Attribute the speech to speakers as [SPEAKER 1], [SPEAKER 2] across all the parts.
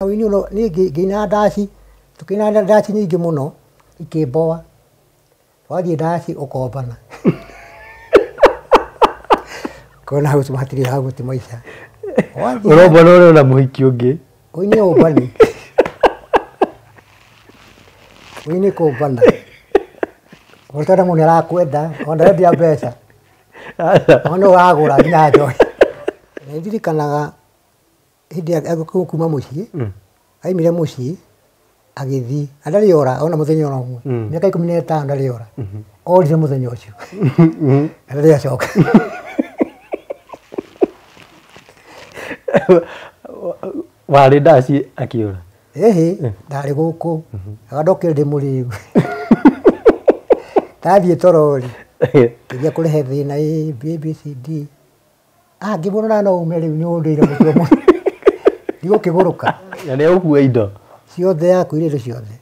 [SPEAKER 1] Ũini ũno niĩ ngĩina ndaci, tũkĩina ndaci nyingĩ mũno ikĩmboa. Wathiĩ ndaci ũkombana. Kona hau hatirĩ hau gũti maica. Wathiĩ
[SPEAKER 2] Ũrombana ũrĩ na mũhiki ũngĩ.
[SPEAKER 1] ũini ũmbani. Ũini kũmbana. Ũtona mũndũ nĩarakwenda ona ndarendia mbeca. Ona ũragũra nginya njohi. Nĩndirikanaga hĩndĩ ĩrĩa kuma mũciĩ, aimire mũciĩ agĩthiĩ na ndarĩ ora ona mũthenya ona ũmwe. Mĩaka 15 ndarĩ ora. Orire mũthenya ũcio. Na ndarĩ acoka.
[SPEAKER 2] Warĩ ndaci akĩũra.
[SPEAKER 1] Ĩhĩ, ndarĩ gũkũ. Aga ndokire ndĩ mũrĩu. Ndathiĩ toro rĩ, ngĩthiĩ kũrehe thĩna A, B, B, C, D. Ah, ngĩmuona no ume rĩu nĩ ũndĩire mũtwe mũno. Ndigũkĩgũrũka.
[SPEAKER 2] Na nĩ egũkua indo.
[SPEAKER 1] Ciothe akuire indo ciothe.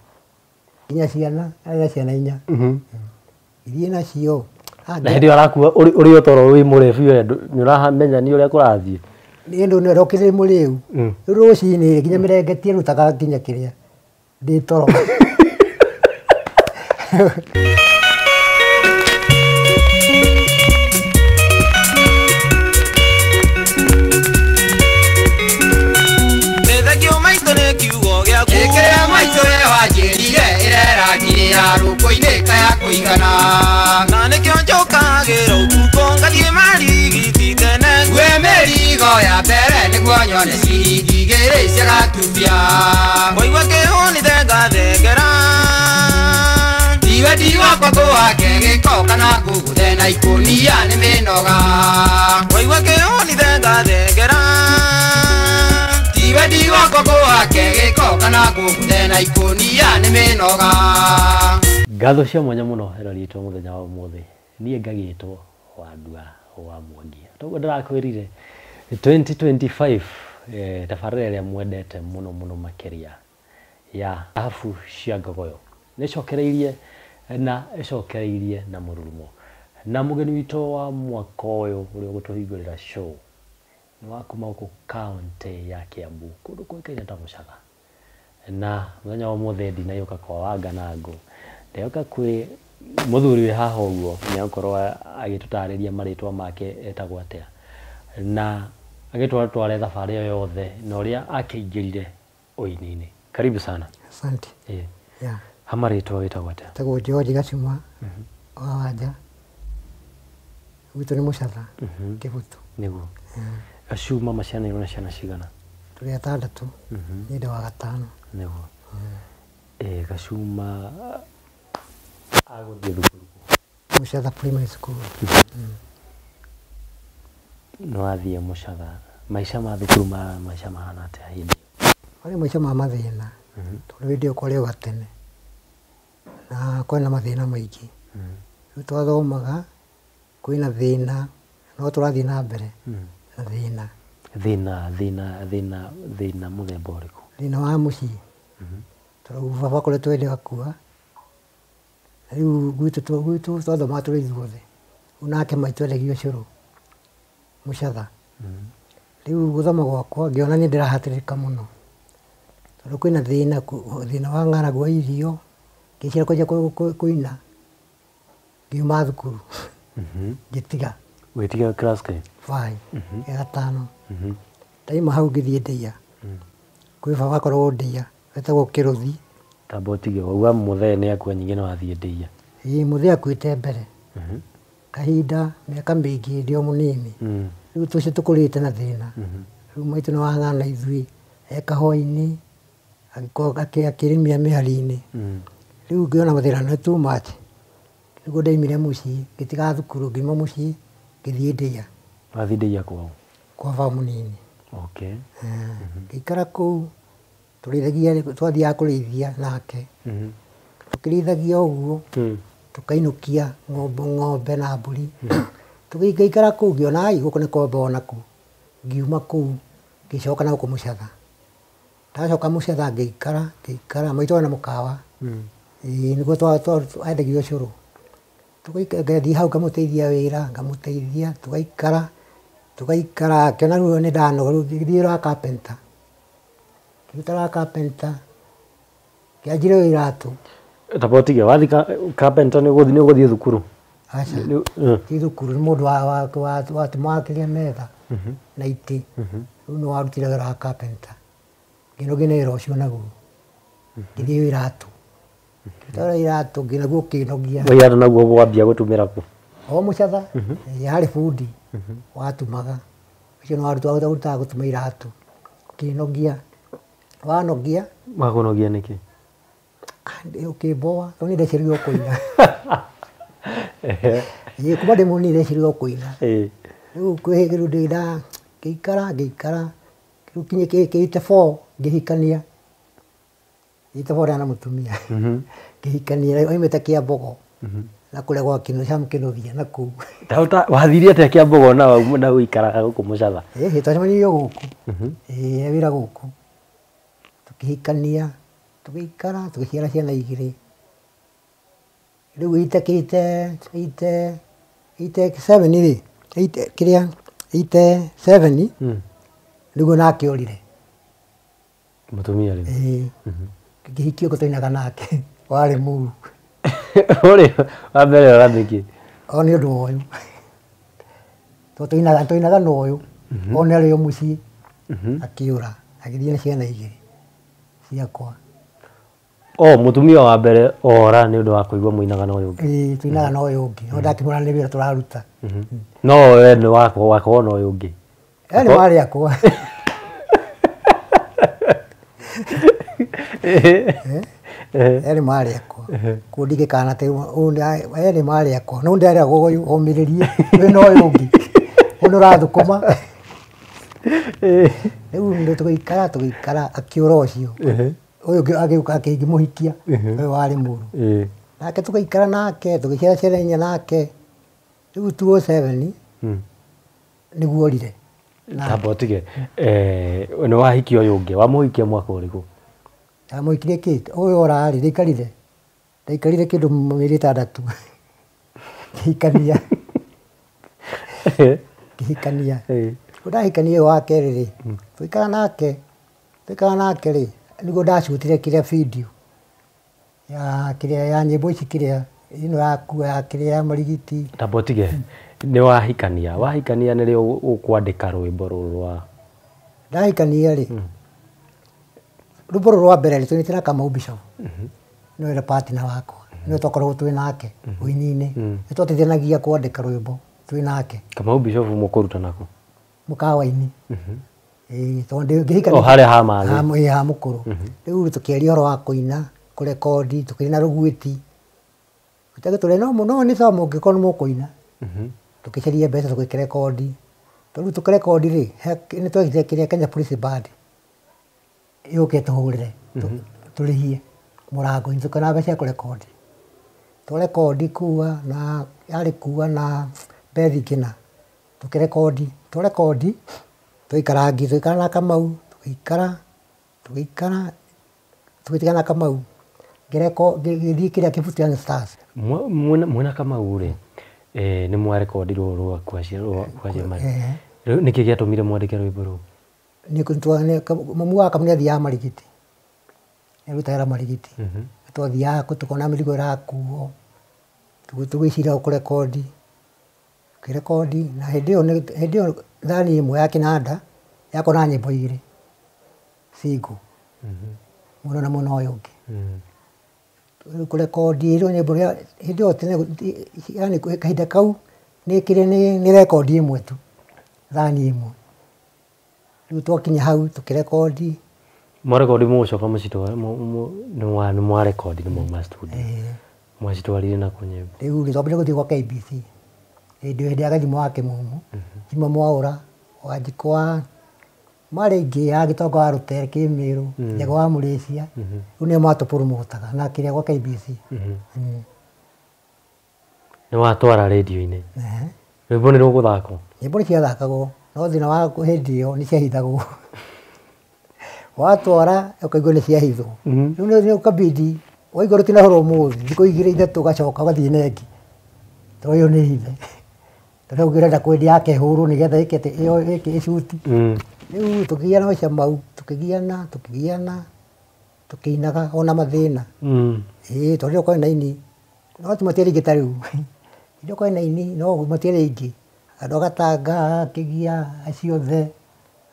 [SPEAKER 1] Nginya ciana, arĩ na ciana inya. Ithiĩ nacio. Ah,
[SPEAKER 2] Na hĩndĩ ĩyo arakua ũrĩ o toro wĩ mũrebu we nĩ ũramenya nĩ ũrĩa kũrathiĩ.
[SPEAKER 1] Niĩ ndũ ndokire ndĩ mũrĩu. Rĩu rũcinĩ nginya mĩrengeti ĩrutaga nginya kĩrĩa. Ndĩ toro.
[SPEAKER 3] Nĩ thengio maitũ nĩ kiugo gĩaku.
[SPEAKER 4] Ĩkĩrĩa maitũ we wanjĩrire ĩrera nginya rũkũ-inĩ kaya kũigana.
[SPEAKER 3] Na nĩkĩo njũkagĩra ũtukũ ngathiĩ marigiti tene.
[SPEAKER 4] Ngue mĩrigo ya mbere nĩguo nyone ciringi igĩrĩ cia gatubia.
[SPEAKER 3] Waigua kĩhũni thenga thengera.
[SPEAKER 4] Tiwe ndi wakwa ngũhake gĩko kana ngũgũthe na ikũnia nĩ mĩnoga.
[SPEAKER 3] Waigua kĩhũni thenga thengera.
[SPEAKER 4] Tiwe ndi wakwa ngũhake gĩko kana ngũgũthe na ikũnia nĩ mĩnoga.
[SPEAKER 2] Ngatho cia mwanya mũno ĩroritwo mũthenya wa ũmũthĩ. Niĩ ngagĩtwo Wandua wa Mwangi. Toguo ndĩrakwĩrire 2025 tabarĩra ĩrĩa mwendete mũno mũno makĩria ya thahabu cia Ngogoyo nĩcokereirie na ĩcokereirie na mũrurumo. Na mũgeni witũ wa mwaka ũyũ ũrĩa ũgũtũhingũrĩra show nĩ wa kuma gũkũ kaũntĩ ya Kiambu kũndũ kũĩkaine ta Mũcatha. Na mũthenya wa ũmũthĩ ndinaiũka kwa Wanga na Ngũ, ndĩroka kwĩ mũthuri wĩ haha ũguo nĩegũkorwo agĩtũtarĩria marĩtwa make etagwo atĩa na agĩtwatware thabarĩ ĩyo yothe na ũrĩa akĩingĩrire ũini-inĩ. Karibu sana.
[SPEAKER 1] Asante. Yeah.
[SPEAKER 2] Ha marĩtwa wĩtagwo atĩa?
[SPEAKER 1] Njĩtagwo George Gacuma wa Wanja. Gwitũ nĩ Mũcatha, Kĩbutu.
[SPEAKER 2] Nĩguo. Gacuma maciaranĩirwo na ciana cigana?
[SPEAKER 1] Tũrĩ atandatũ, niĩ ndĩ wa gatano.
[SPEAKER 2] Nĩguo. Gacuma agũthiĩ thukuru kũ?
[SPEAKER 1] Mũcatha Primary School.
[SPEAKER 2] Nĩ wathiĩ Mũcatha. Maica ma thukuru ma maica mahana atĩa hĩndĩ ĩyo?
[SPEAKER 1] Marĩ maica ma mathĩna, tondũ hĩndĩ ĩyo kwarĩ o gatene. Na kwarĩ na mathĩna maingĩ. Rĩu twathomaga, kwĩna thĩna, no tũrathiĩ na mbere na thĩna.
[SPEAKER 2] Thĩna, thĩna, thĩna, thĩna mũthemba ũrĩkũ?
[SPEAKER 1] Thĩna wa mũciĩ. Tondũ baba akoretwo hĩndĩ akua. Na rĩu gwitũ gwitũ twathomaga tũrĩ ithuothe. Rĩu nake maitũ endagio ũcũrũ, Mũcatha. Rĩu gũthoma gwakwa ngĩona nĩ ndĩrahatĩrĩrĩka mũno. Tondũ kwĩna thĩna, thĩna wa ng'aragu wa irio, ngĩciria kwanjia kũina, ngiuma thukuru. Ngĩtiga.
[SPEAKER 2] Ũgĩtiga class kĩ?
[SPEAKER 1] Five, ya gatano. Ndaima hau ngĩthiĩ Ndeia. Kwĩ baba akoragwo Ndeia, etagwo Kĩrũthi.
[SPEAKER 2] Tamba ũtige, wauga mũthee nĩ akua nyingĩ nĩ wathiĩ Ndeia.
[SPEAKER 1] Ĩĩ mũthee akuĩte mbere. Kahinda mĩaka mĩingĩ ndĩ o mũnini. Rĩu tũcio tũkũrĩte na thĩna. Rĩu maitũ nĩ wang'ana ithuĩ, e kahũa-inĩ, akĩrĩmia mĩhari-inĩ. Rĩu ngĩona mathĩna nĩ too much. Nĩguo ndaimire mũciĩ, ngĩtiga thukuru, ngiuma mũciĩ, ngĩthiĩ Ndeia.
[SPEAKER 2] Wathiĩ Ndeia kwao?
[SPEAKER 1] Kwa baba mũnini.
[SPEAKER 2] Okay.
[SPEAKER 1] Ngĩikara kũu, tũrĩithagia, twathiaga kũrĩithia nake. Tũkĩrĩithagia ũguo, tũkainũkia ng'ombe na mbũri. Tũgĩikara kũu ngĩona ai gũkũ nĩ komba onakuo. Ngiuma kũu, ngĩcoka na gũkũ Mũcatha. Ndacoka Mũcatha ngĩikara, ngĩikara, maitũ arĩ na mũkawa. Ĩĩ nĩguo endagia ũcũrũ. Ngathiĩ hau ngamũteithia wĩra, ngamũteithia, tũgaikara, tũgaikara, ngĩona rĩu nĩ ndanoga, rĩu ngĩthiĩ wĩra wa carpenter. Ngĩrutaga carpenter. Ngĩanjire wĩra iratũ.
[SPEAKER 2] Tamba ũtige wathi carpenter nĩ ũgũthiĩ thukuru?
[SPEAKER 1] Aca. Ti thukuru, nĩ mũndũ watumaga kĩrĩa metha na itĩ. Rĩu nĩ warutire wĩra wa carpenter. Ngĩnogio nĩ wĩra ũcio naguo. Ngĩthiĩ wĩra iratũ. Ngĩruta wĩra iratũ naguo ũkĩnogia.
[SPEAKER 2] Iratũ naguo wambia gũtumĩra kũ?
[SPEAKER 1] O Mũcatha, yarĩ bundi watumaga. Ũcio nĩ warutaga gũtuma iratũ. Ũkĩnogia. Wanogia.
[SPEAKER 2] Wakũnogia nĩkĩ?
[SPEAKER 1] Ũkĩmboa, tondũ niĩ ndecirirwo kũina. Ĩĩ kuma ndĩ mũnini ndecirirwo kũina. Rĩu kwĩ rĩu ndĩna ngĩikara ngĩikara rĩu kinye 84 ngĩhikania. 84 na mũtumia. Ngĩhikania oimĩte Kĩambogo. Na kũrĩa gwa Kĩnuthia Kĩnuthia na kũu.
[SPEAKER 2] Wathire atĩa Kĩambogo na ũikaraga gũkũ Mũcatha?
[SPEAKER 1] Ĩĩ twacemanirie gũkũ. Ĩĩ wĩra gũkũ. Tũkĩhikania, tũgĩikara, tũgĩciara ciana igĩrĩ. Rĩu 87 rĩ, kĩrĩa 87 nĩguo nake orire.
[SPEAKER 2] Mũtumia rĩu?
[SPEAKER 1] Ĩĩ. Ngĩhikio twainaga nake, warĩ mũru.
[SPEAKER 2] Ũrĩ wa mbere ora nĩkĩ?
[SPEAKER 1] O nĩ ũndũ wa ũyũ. Tondũ twainaga na ũyũ, one arĩ o mũciĩ, akĩũra, agĩthiĩ na ciana igĩrĩ ciakwa.
[SPEAKER 2] O mũtumia wa mbere ora nĩ ũndũ wa kũigua mũinaga na ũyũ ũngĩ?
[SPEAKER 1] Ĩĩ tũinaga na ũyũ ũngĩ, no ndakĩmwĩra nĩ wĩra tũraruta.
[SPEAKER 2] No we nĩ wakorwo na ũyũ ũngĩ?
[SPEAKER 1] Nĩ warĩ akwa. Erĩ marĩ akwa. Kũu ndingĩkana atĩ erĩ marĩ akwa. No ndĩreragwo ũyũ ũmĩrĩrie wĩna ũyũ ũngĩ. Ũyũ nĩ ũrathũkũma. Rĩu nĩ tũgĩikara tũgĩikara akĩũra ũcio. Ũyũ ũngĩ agĩũka akĩmũhikia, ũyũ warĩ mũru. Nake tũgĩikara nake, tũgĩciara ciana inya nake. Rĩu 2007 nĩguo orire.
[SPEAKER 2] Tamba ũtige, nĩ wahikia ũyũ ũngĩ, wamũhikia mwaka ũrĩkũ?
[SPEAKER 1] Ndamũhikirie kĩ? Ũyũ ora rĩ, ndaikarire. Ndaikarire kĩndũ mĩeri 6. Ngĩhikania. Ngĩhikania. Ndahikania ũyũ wa kerĩ rĩ, tũgĩikara nake, tũgĩikara nake rĩ, nĩguo ndacutire kĩrĩa video ya kĩrĩa ya nyĩmbo ici kĩrĩa ĩno yakua ya kĩrĩa ya marigiti.
[SPEAKER 2] Tamba ũtige, nĩ wahikania, wahikania nĩrĩo ũkwandĩka rwĩmbo rũrũ rwa?
[SPEAKER 1] Ndahikania rĩ, rwĩmbo rũrũ rwa mbere rĩ, tũinĩte na Kamau Bishop. Nĩwe partner wakwa, nĩwe twakoragwo twĩ nake ũini-inĩ. Nĩ twateithanagia kwandĩka rwĩmbo twĩ nake.
[SPEAKER 2] Kamau Bishop mũkũruta nakũ?
[SPEAKER 1] Mũkawa-inĩ. Ĩĩ tondũ ngĩhikania.
[SPEAKER 2] O harĩa ha mathĩ.
[SPEAKER 1] Ha mũkũrũ. Rĩu tũkĩaria ũhoro wa kũina, kũrekondi, tũkĩina rũgwĩti. Tũgĩtũria no nĩ sawa mũngĩkorwo nĩ mũkũina. Tũkĩcaria mbeca tũgĩkĩrekondi. Tondũ tũkĩrekondi rĩ, nĩ twekire kĩrĩa Kenya Police Band yũke tũhũrĩre, tũrĩhie mũrango-inĩ, tũkĩona mbeca cia kũrekondi. Twarekondi kuwa na yarĩ kuwa na Bethi Ngina. Tũkĩrekondi, twarekondi, tũgĩikarangi, tũgĩikara na Kamau, tũgĩikara, tũgĩikara, tũgĩtigana na Kamau. Ngĩthiĩ kĩrĩa Kĩbuti Young Stars.
[SPEAKER 2] Mwĩna Kamau rĩ, nĩ mwarekondirwo rwa Kwaciamari. Rĩu nĩkĩ gĩatũmire mwandĩke rwĩmbo rũu?
[SPEAKER 1] Mamu wa Kamau nĩ athiaga marigiti. Nĩ arutaga marigiti. Twathiaga tũkona mĩrigo ĩrakuo, tũgĩciria kũrekondi. Tũkĩrekondi na hĩndĩ ĩyo thani ĩmwe ya kĩnanda yakorwo na nyĩmbo igĩrĩ single, mwena na mwena ũyũ ũngĩ. Rĩu kũrekondi ĩyo nyĩmbo hĩndĩ ĩyo tene, yani kahinda kau nĩ kĩrĩa nĩ rekondi ĩmwe tu, thani ĩmwe. Rĩu twakinya hau tũkĩrekondi.
[SPEAKER 2] Mwarekondi mũgũcoka mũcitware, nĩ mwarekondi nĩ mwauma studio. Mwacitwarire nakũ nyĩmbo?
[SPEAKER 1] Rĩu rĩ, twambire gũthiĩ gwa KBC. Hĩndĩ ya Gathimo wa Kĩmumu, Juma Mwaũra, Wanjikũ wa marĩ aingĩ ya Gĩtonga wa Rũtere Kĩmĩrũ, Njaga wa Mũrĩcia, rĩu nĩo matũpromotaga na kĩrĩa gwa KBC.
[SPEAKER 2] Nĩ watwara rĩndiũ-inĩ. Rwĩmbo nĩ rũgũthakwo?
[SPEAKER 1] Nyĩmbo nĩ ciathakagwo, no thĩna wa hĩndĩ ĩyo nĩ ciahithagwo. Watwara ũkaigua nĩ ciahithwo. Rĩu nĩ ũkabidi waigua rũtinahũrwo ũmũthĩ, thikũ igĩrĩ ithatũ ũgacoka ũgathiĩ na ĩngĩ. Tondũ ĩyo nĩ hithe. Tondũ ũngĩrenda kwendia yake ĩhũrwo nĩgetha ĩke atĩ ĩyo ĩke ĩcuti. Rĩu tũkĩgiana maica mau, tũkĩgiana, tũkĩgiana, tũkĩinaga ona mathĩna. Ĩĩ tondũ rĩrĩa kwarĩ na aini, no ti matiarĩ aingĩ ta rĩu. Rĩrĩa kwarĩ na aini no matiarĩ aingĩ. Andũ a Gatanga, a Kĩgia, acio othe,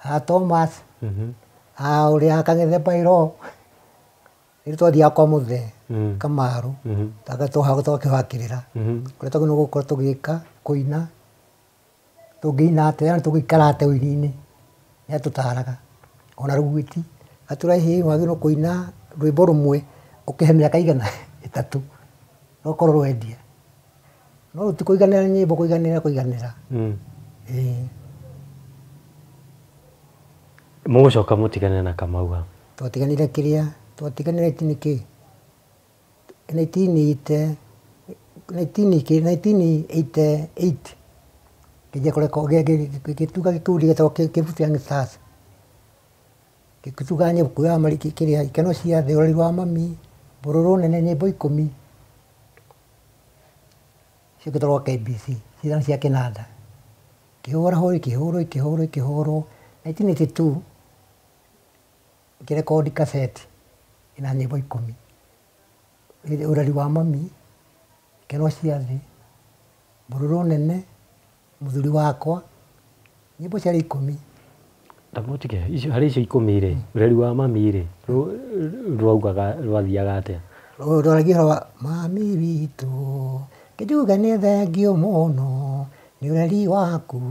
[SPEAKER 1] a Thomas, a ũrĩa a Kang'ethe Mbairũ. Rĩu twathiaga kwa Mũthee, Kamaru, tũgakĩhakĩrĩra. Ũrĩa twagĩrĩirwo gũkorwo tũgĩka, kũina, tũngĩina atĩa, yaani tũngĩikara atĩa ũini-inĩ. Nĩ atũtaraga. Ona Rũgwiti, atwĩra hĩ wagĩrĩirwo kũina rwĩmbo rũmwe ũkĩhe mĩaka igana ĩtatũ, no ũkorwo rwendia. No rĩu ti kũiganĩra nyĩmbo kũiganĩra kũiganĩra. Ĩĩ.
[SPEAKER 2] Mũgũcoka mũtigane na Kamau ha?
[SPEAKER 1] Twatiganire kĩrĩa, twatiganire nĩkĩ? 1980, 1988 ngĩanjia ngĩtuga gĩkundi gĩtagwo Kĩbutu Young Stars. Gĩtuga nyĩmbo kuoya kĩrĩa ikeno cia thĩ, ũreri wa mami, mbũrũrũ nene, nyĩmbo 10. Cigĩtwarwo KBC, cithano cia kĩnanda. Ikĩhũrahũrwo, ikĩhũrwo, ikĩhũrwo, ikĩhũrwo. 1982 ngĩrekondi cassette ĩna nyĩmbo 10. Ũreri wa mami, ikeno cia thĩ, mbũrũrũ nene, mũthuri wakwa, nyĩmbo ciarĩ 10.
[SPEAKER 2] Ndamũtige, icio harĩ icio 10 rĩ, ũreri wa mami rĩ, rwaugaga rwathiaga atĩa?
[SPEAKER 1] Rwaragia ũhoro wa mami witũ, kĩnjuge nĩ thengiũ mũno, nĩ ũreri waku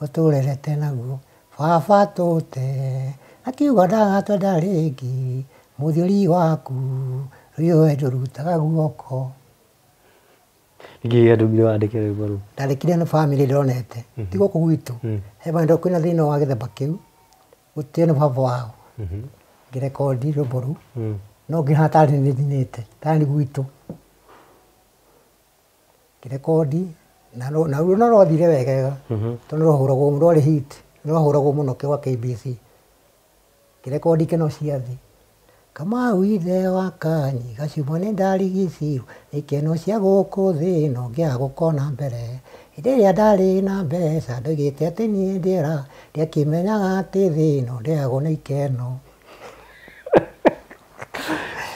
[SPEAKER 1] ũtũrerete naguo. Baba tũte, akiuga ndagatwenda rĩngĩ, mũthuri waku rĩu ndũrutaga guoko.
[SPEAKER 2] Nĩkĩ gĩatũmire wandĩke rwĩmbo rũu?
[SPEAKER 1] Ndandĩkire nĩ bamĩrĩ ndonete, ti gũkũ gwitũ. He bandũ kwĩna thĩna wa gĩthemba kĩu, gũtirĩ nĩ baba wao. Ngĩrekondi rwĩmbo rũu, no ngĩhana tarĩ nĩ nyinĩte, tarĩ gwitũ. Ngĩrekondi, na ruo no rwathire wegega, tondũ rwahũragwo, rwarĩ hit, rwahũragwo mũno kwa KBC. Ngĩrekondi ikeno cia thĩ. Kamau ithe wa Kanyi, gacuma nĩ ndarigicirwo, ikeno cia gũkũ thĩ ĩno ngĩaga gũkona mbere. Hĩndĩ ĩrĩa ndarĩ na mbeca ndoigĩte atĩ niĩ ndiera, ndiakĩmenyaga atĩ thĩ ĩno ndĩagwo nĩ ikeno.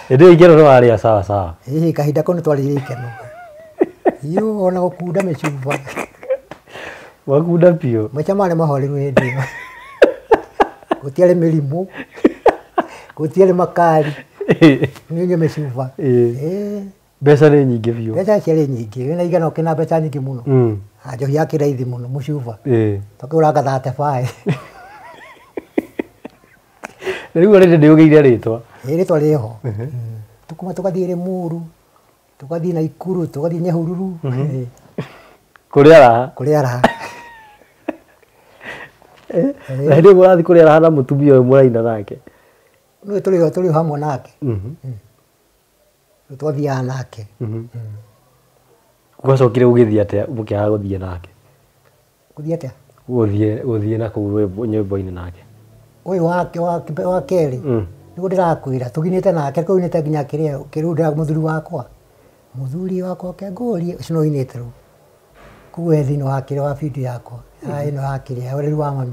[SPEAKER 2] Hĩndĩ ĩyo ikeno nĩwarĩa sawa sawa.
[SPEAKER 1] Ĩĩ kahinda kau nĩtwarĩire ikeno. Iyo ona gũkunda mĩcuba.
[SPEAKER 2] Wakunda biũ.
[SPEAKER 1] Maica marĩ mahoreru hĩndĩ ĩyo. Gũtiarĩ mĩrimũ, gũtiarĩ makari, nĩ mĩcuba. Ĩĩ.
[SPEAKER 2] Mbeca nĩ nyingĩ biũ.
[SPEAKER 1] Mbeca ciarĩ nyingĩ, wĩna igana ũkĩna mbeca nyingĩ mũno. Njohi yakĩ raithi mũno, mũcuba. Tũkĩgũra thate baĩ.
[SPEAKER 2] Na rĩu already nĩũgĩire rĩtwa.
[SPEAKER 1] Ĩĩ rĩtwa rĩho. Tukuma tũgathiĩ Limuru, tũgathiĩ Naikuru, tũgathiĩ Nyahururu.
[SPEAKER 2] Kũrĩa raha.
[SPEAKER 1] Kũrĩa raha.
[SPEAKER 2] Na hĩndĩ ĩyo mũrathiĩ kũrĩa raha na mũtumia ũyũ mũraina nake.
[SPEAKER 1] Nĩwe tũrĩ hamwe nake. Twathiaga nake.
[SPEAKER 2] Gwacokire gũgĩthiĩ atĩa mũkĩaga gũthiĩ nake?
[SPEAKER 1] Gũthiĩ atĩa?
[SPEAKER 2] Gũthiĩ na kũu nyĩmbo-inĩ nake.
[SPEAKER 1] Ũyũ wa kerĩ. Nĩguo ndĩrakwĩra tũginĩte nake, tũginĩte nginya kĩrĩa kĩrĩa ndĩra mũthuri wakwa. Mũthuri wakwa kengũrie, ũcio no ũinĩte rĩu. Koguo he thĩinĩ wa kĩrĩa wa video yakwa. Ĩno ya kĩrĩa, ũreri wa mami.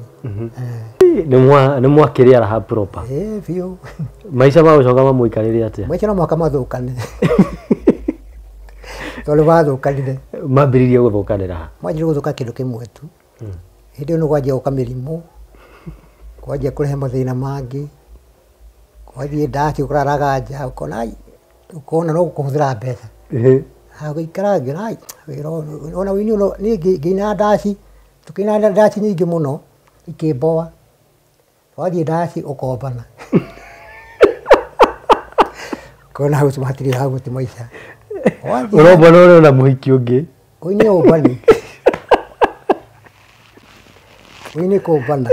[SPEAKER 2] Nĩ mwakĩrĩa raha proper.
[SPEAKER 1] Ĩĩ biũ.
[SPEAKER 2] Maica magũcoka mamũikarĩre atĩa?
[SPEAKER 1] Maica no mũhaka mathũkane. Tondũ mathũkanire.
[SPEAKER 2] Mambĩrĩirie gũthũkanĩra ha?
[SPEAKER 1] Manjirie gũthũka kĩndũ kĩmwe tu. Hĩndĩ ĩyo nĩ kwanjia gũka mĩrimũ, kwanjia kũrehe mathĩna mangĩ, kwathiĩ ndaci ũkararaga nja, ũkona ũkona no kũhũthĩra mbeca. Gũikara ngĩona wĩra ũyũ, ona ũini ũyũ niĩ ngĩina ndaci, tũkĩina ndaci nyingĩ mũno, ikĩmboa. Wathiĩ ndaci ũkombana. Ũkona hau hatirĩ hau ti maica.
[SPEAKER 2] Ũrombana ũrĩ ona mũhiki ũngĩ.
[SPEAKER 1] Ũini ũmbani. Ũini kũmbana.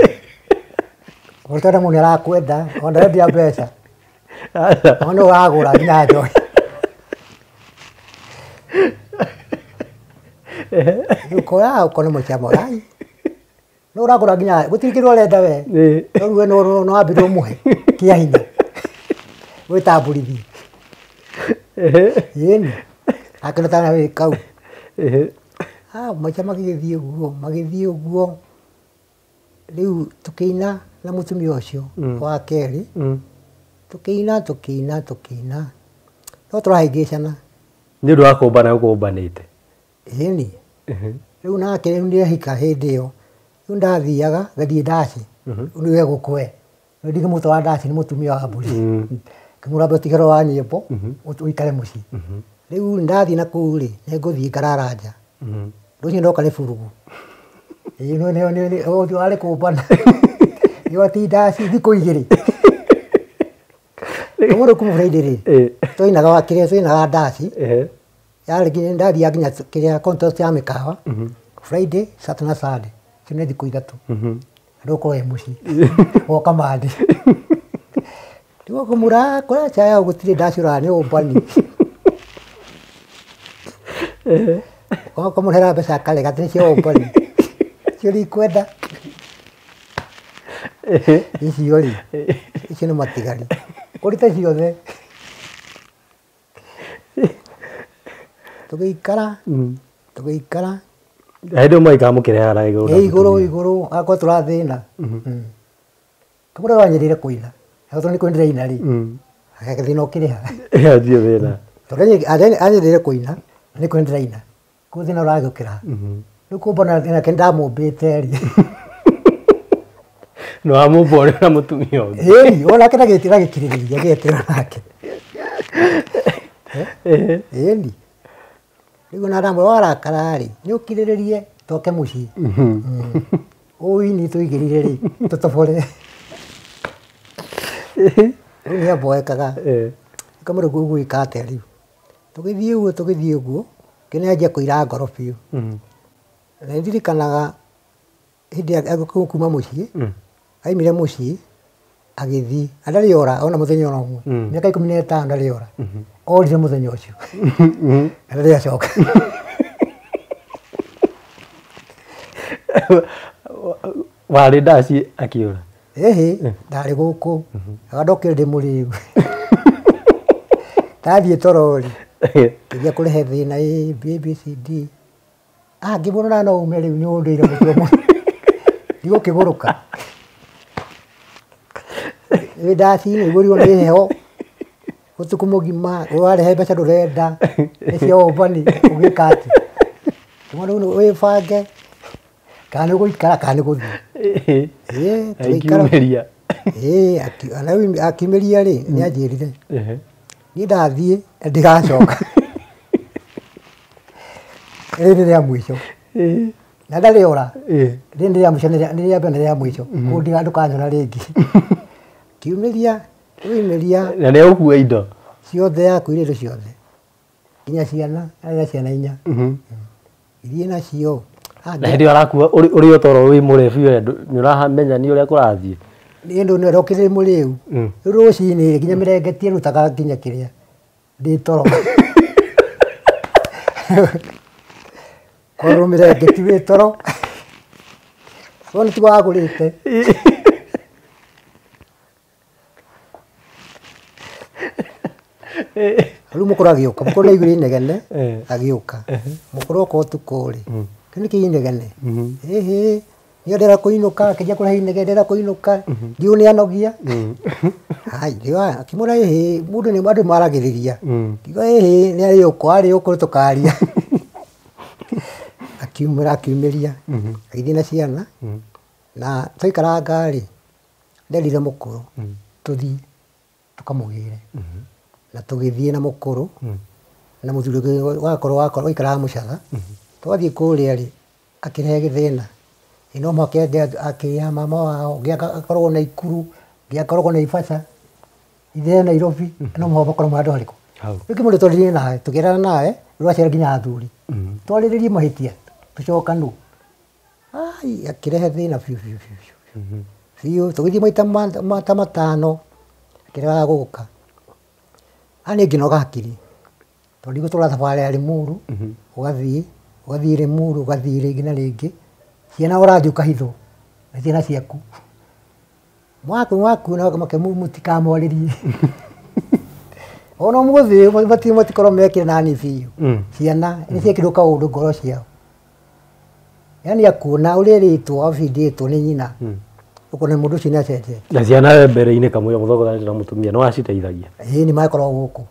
[SPEAKER 1] Ũtenda mũndũ nĩarakwenda, ona ndarendia mbeca. Ona ũragũra nginya njohi. Rĩu ũkoya ũkona maica ai. No ũragũra nginya gũtirĩ kĩndũ arenda we. No rĩu we no wambire ũmũhe kĩa hinya. Wĩtambũrithie. Ĩni. Akĩona ta wĩ kau. Maica magĩgĩthiĩ ũguo, magĩthiĩ ũguo. Rĩu tũkĩina na mũtumia ũcio wa kerĩ. Tũkĩina tũkĩina tũkĩina no tũrahĩngĩcana.
[SPEAKER 2] Nĩ ũndũ wa kũmbana gũkũmbanĩte.
[SPEAKER 1] Ĩni. Rĩu nake rĩu nĩehika hĩndĩ ĩyo. Rĩu ndathiaga ngathiĩ ndaci. Rĩu we gũkwe. Rĩu ndingĩmũtwara ndaci nĩ mũtumia wa mbũri. Ngĩmwĩra ambe ũtige ũhoro wa nyĩmbo ũikare mũciĩ. Rĩu ndathiĩ na kũu rĩ, nĩngũthiĩ ngarara nja. Rũciũ ndoka nĩ burugu. Ĩĩ ũcio arĩ kũmbana. Nĩ watinda thikũ igĩrĩ. Ũmũthĩ kuma Friday rĩ, twainaga wa kĩrĩa twainaga ndaci. Yarĩ nginya ndathiaga nginya kĩrĩa contest ya mĩkawa. Friday, Saturday na Sunday. Icio nĩ thikũ ithatũ. Andũ ũkorwo wĩ mũciĩ. Woka Monday. Rĩu ũkũmũra kũrĩa caya gũtirĩ ndaci ũrara nĩ ũmbani. Ũkamũrehera mbeca akarega atĩ nĩ cia ũmbani. Icio ndikwenda. Icio rĩ, icio nĩ matigari. Kũrute ciothe. Tũgĩikara, tũgĩikara.
[SPEAKER 2] Hĩndĩ ĩyo mwaikara mũkĩrehaga igũrũ na
[SPEAKER 1] Ĩ igũrũ
[SPEAKER 2] mũtumia.
[SPEAKER 1] igũrũ akorwo tũrathĩna. Kamũra wanyĩrĩire kũina. Tondũ nĩ kũina ndĩraina rĩ. Thĩna ũkĩrĩha.
[SPEAKER 2] Anjie thĩna.
[SPEAKER 1] Tondũ anyĩrĩire kũina, nĩ kũina ndĩraina. Kũu thĩna ũragĩũkĩra. Rĩu kũmbona nake ndamũmbĩte rĩ.
[SPEAKER 2] Nĩ wamũmba ũrĩ na mũtumia ũngĩ.
[SPEAKER 1] Ĩni, onake ndagĩtĩra gĩkirĩrĩria gĩetĩra nake. Ĩni. Rĩu ona ndamwĩra warakara rĩ, nĩ ũkirĩrĩrie toke mũciĩ. Ũini tũigĩrĩire rĩ, tũtobore. Rĩu nĩ amboekaga. Kamũra ũguo ũgwĩka atĩa rĩu? Tũgĩthiĩ ũguo tũgĩthiĩ ũguo, kĩnĩ anjia kũira ngoro biũ. Na nĩndirikanaga hĩndĩ ya kuma mũciĩ, aimire mũciĩ agĩthiĩ, na ndarĩ ora ona mũthenya ona ũmwe. Mĩaka 15 ndarĩ ora. Orire mũthenya ũcio. Na ndarĩ acoka.
[SPEAKER 2] Warĩ ndaci akĩũra.
[SPEAKER 1] Ĩhĩ, ndarĩ gũkũ. Ndokire ndĩ mũrĩu. Ndathiĩ toro rĩ, ngĩthiĩ kũrehe thĩna A, B, B, C, D. Ah, ngĩmuona no ume rĩu nĩ ũndĩire mũtwe mũno. Ndigũkĩgũrũka. Wĩ ndaci-inĩ ũiyũirwo nĩ heho. Ũtukũ mũgima, warehe mbeca ndũrenda, nĩ cia ũmbani, ũgĩka atĩa? Ngĩmwĩra rĩu wĩbange, kana nĩ ũgũikara kana nĩ gũthiĩ. Ĩĩ, tũgĩikara.
[SPEAKER 2] Akiumĩria.
[SPEAKER 1] Ĩĩ, akiumĩria rĩ, nĩ anjĩrire. Niĩ ndathiĩ, ndigacoka. Rĩrĩ nĩ rĩa mũico. Na ndarĩ ora. Rĩrĩ nĩ rĩa mũico, nĩ rĩa mbere na rĩa mũico. Kũu ndũkanyona rĩngĩ. Kiumĩria, ũimĩria.
[SPEAKER 2] Na nĩ ũkua indo.
[SPEAKER 1] Ciothe akuire indo ciothe. Nginya ciana, arĩ na ciana inya. Ithiĩ nacio.
[SPEAKER 2] Na hĩndĩ ĩyo arakua ũrĩ o toro wĩ mũrebu nĩ ũramenya nĩ ũrĩa kũrathiĩ.
[SPEAKER 1] Nĩ ndũ nĩ ndokire mũrĩu. Rĩu rũcinĩ nginya mĩrengeti ĩrutaga nginya kĩrĩa. Ndĩ toro. Korwo mĩrengeti wĩ toro. Wona tiguo wagũrĩte. Rĩu mũkũrũ agĩũka, mũkũrũ nĩaiguire inegene, agĩũka. Mũkũrũ oka ũtukũ rĩ, kĩu nĩkĩ inegene? Ĩhĩ, niĩ ndĩrenda kũinũka, akĩnjia kũrehe inegene, ndĩrenda kũinũka, ndiũĩ nĩ anogia. Hai, akĩmwĩra ĩhĩ, mũndũ nĩ andũ maragĩrĩria. Ngiuga ĩhĩ, nĩ arĩũka, arĩũka tũkaria. Akiumĩra, akiumĩria, agĩthiĩ na ciana, na twaikaranga rĩ, nderire mũkũrũ, tũthiĩ tũkamũgĩre. Na tũgĩthiĩ na mũkũrũ, na mũthuri ũngĩ wakorwo waikaraga mũcatha. Twathiĩ kũrĩa rĩ, akĩrehe gĩthĩna. Ĩ no mũhaka ende akĩra mama wao, ũngĩ akoragwo Naikuru, ũngĩ akoragwo Naivasha, ithe Nairobi, no mũhaka makorwo handũ harĩkũ. Rĩu kĩmũndũ twaririe nawe, tũkĩerana nawe, rwacera nginya athuri. Twarĩrĩrie mahĩtia, tũcokanwo. Ai, akĩrehe thĩna biũ biũ biũ biũ. Biũ, tũgĩthiĩ maita matano, akĩrega gũka. Niĩ ngĩnoga hakiri. Tondũ ndigũtũra thabarĩ ya Limuru, ũgathiĩ, ũgathiĩ Limuru, ũgathiĩ rĩngĩ na rĩngĩ. Ciana ũrathiĩ ũkahithwo, na ciana ciaku. Mwaku mwaku na mũtikamwarĩrie. Ona ũmũthĩ matikorwo mekire nani biũ. Ciana nĩ ciekĩrwo kaũndũ ngoro ciao. Yani akuona ũrĩa ĩrĩtwo abindĩtwo nĩ nyina. Ũkona mũndũ ũcio nĩ acenjetie.
[SPEAKER 2] Na ciana mbere-inĩ kamũira mũthogothanĩte na mũtumia no aciteithagia.
[SPEAKER 1] Ĩĩ nĩ makoragwo gũkũ.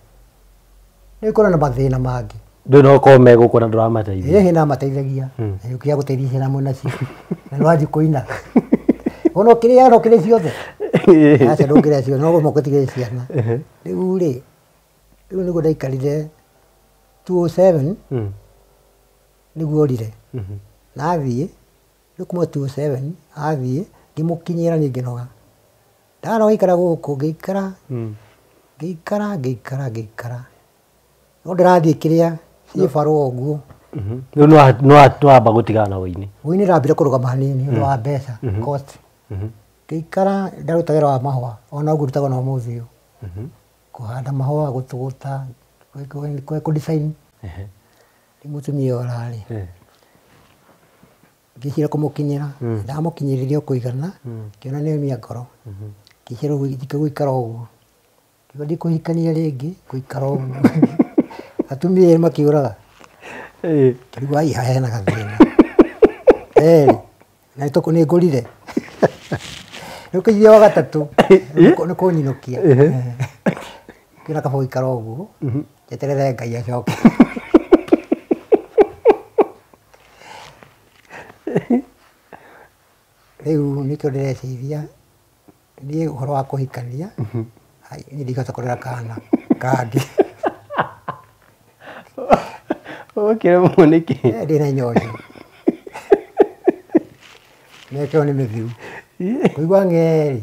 [SPEAKER 1] Nĩ gũkorwo na mathĩna mangĩ.
[SPEAKER 2] Ndũĩ no ũkorwo me gũkũ na ndũramateithia.
[SPEAKER 1] Ĩĩ namateithagia. Ũkĩaga gũteithia ciana mwĩna cio. Na nĩwathiĩ kũina. Ona ũkĩrĩaga no ũkĩrĩe ciothe. Aca ndũngĩrĩa ciothe no ũgũtigĩre ciana. Rĩu rĩ, rĩu nĩguo ndaikarire 2007 nĩguo orire. Na athiĩ, rĩu kuma 2007 athiĩ ngĩmũkinyĩra niĩ ngĩnoga. Ndanoga gũikara gũkũ ngĩikara ngĩikara ngĩikara ngĩikara. No ndĩrathiĩ kĩrĩa ciĩ barũa ũguo.
[SPEAKER 2] Rĩu nĩwamba gũtigana na ũini.
[SPEAKER 1] Ũini ndambire kũrũgama hanini nĩ ũndũ wa mbeca cost. Ngĩikara ndaruta wĩra wa mahũa ona ũguo ndutaga ona ũmũthĩ ũyũ. Kũhanda mahũa, gũtũgũta, kũ design. Rĩu mũtumia ũyũ orarĩ. Ngĩciria kũmũkinyĩra, ndamũkinyĩrire o kũigana, ngĩona nĩ aumia ngoro. Ngĩciria rĩu gũikara ũguo. Ngiuga ndikũhikania rĩngĩ, gũikara ũguo. Atumia erĩ makĩũraga. Ngĩrigwo ai haha hena gathĩna. Na nĩ ngũrire. Rĩu kĩgiria wa gatatũ, nĩ kũnyinũkia. Ngĩona kaba gũikara ũguo, njeterere Ngai acoke. Rĩu nĩkĩo ndĩreciria, niĩ ũhoro wa kũhikania, niĩ ndingĩhota kũrera kana kangĩ.
[SPEAKER 2] Ũkĩremwo nĩkĩ?
[SPEAKER 1] Ndĩna inyonyo. Mĩaka ĩyo nĩ mĩthiru. Kũigua ng'eri,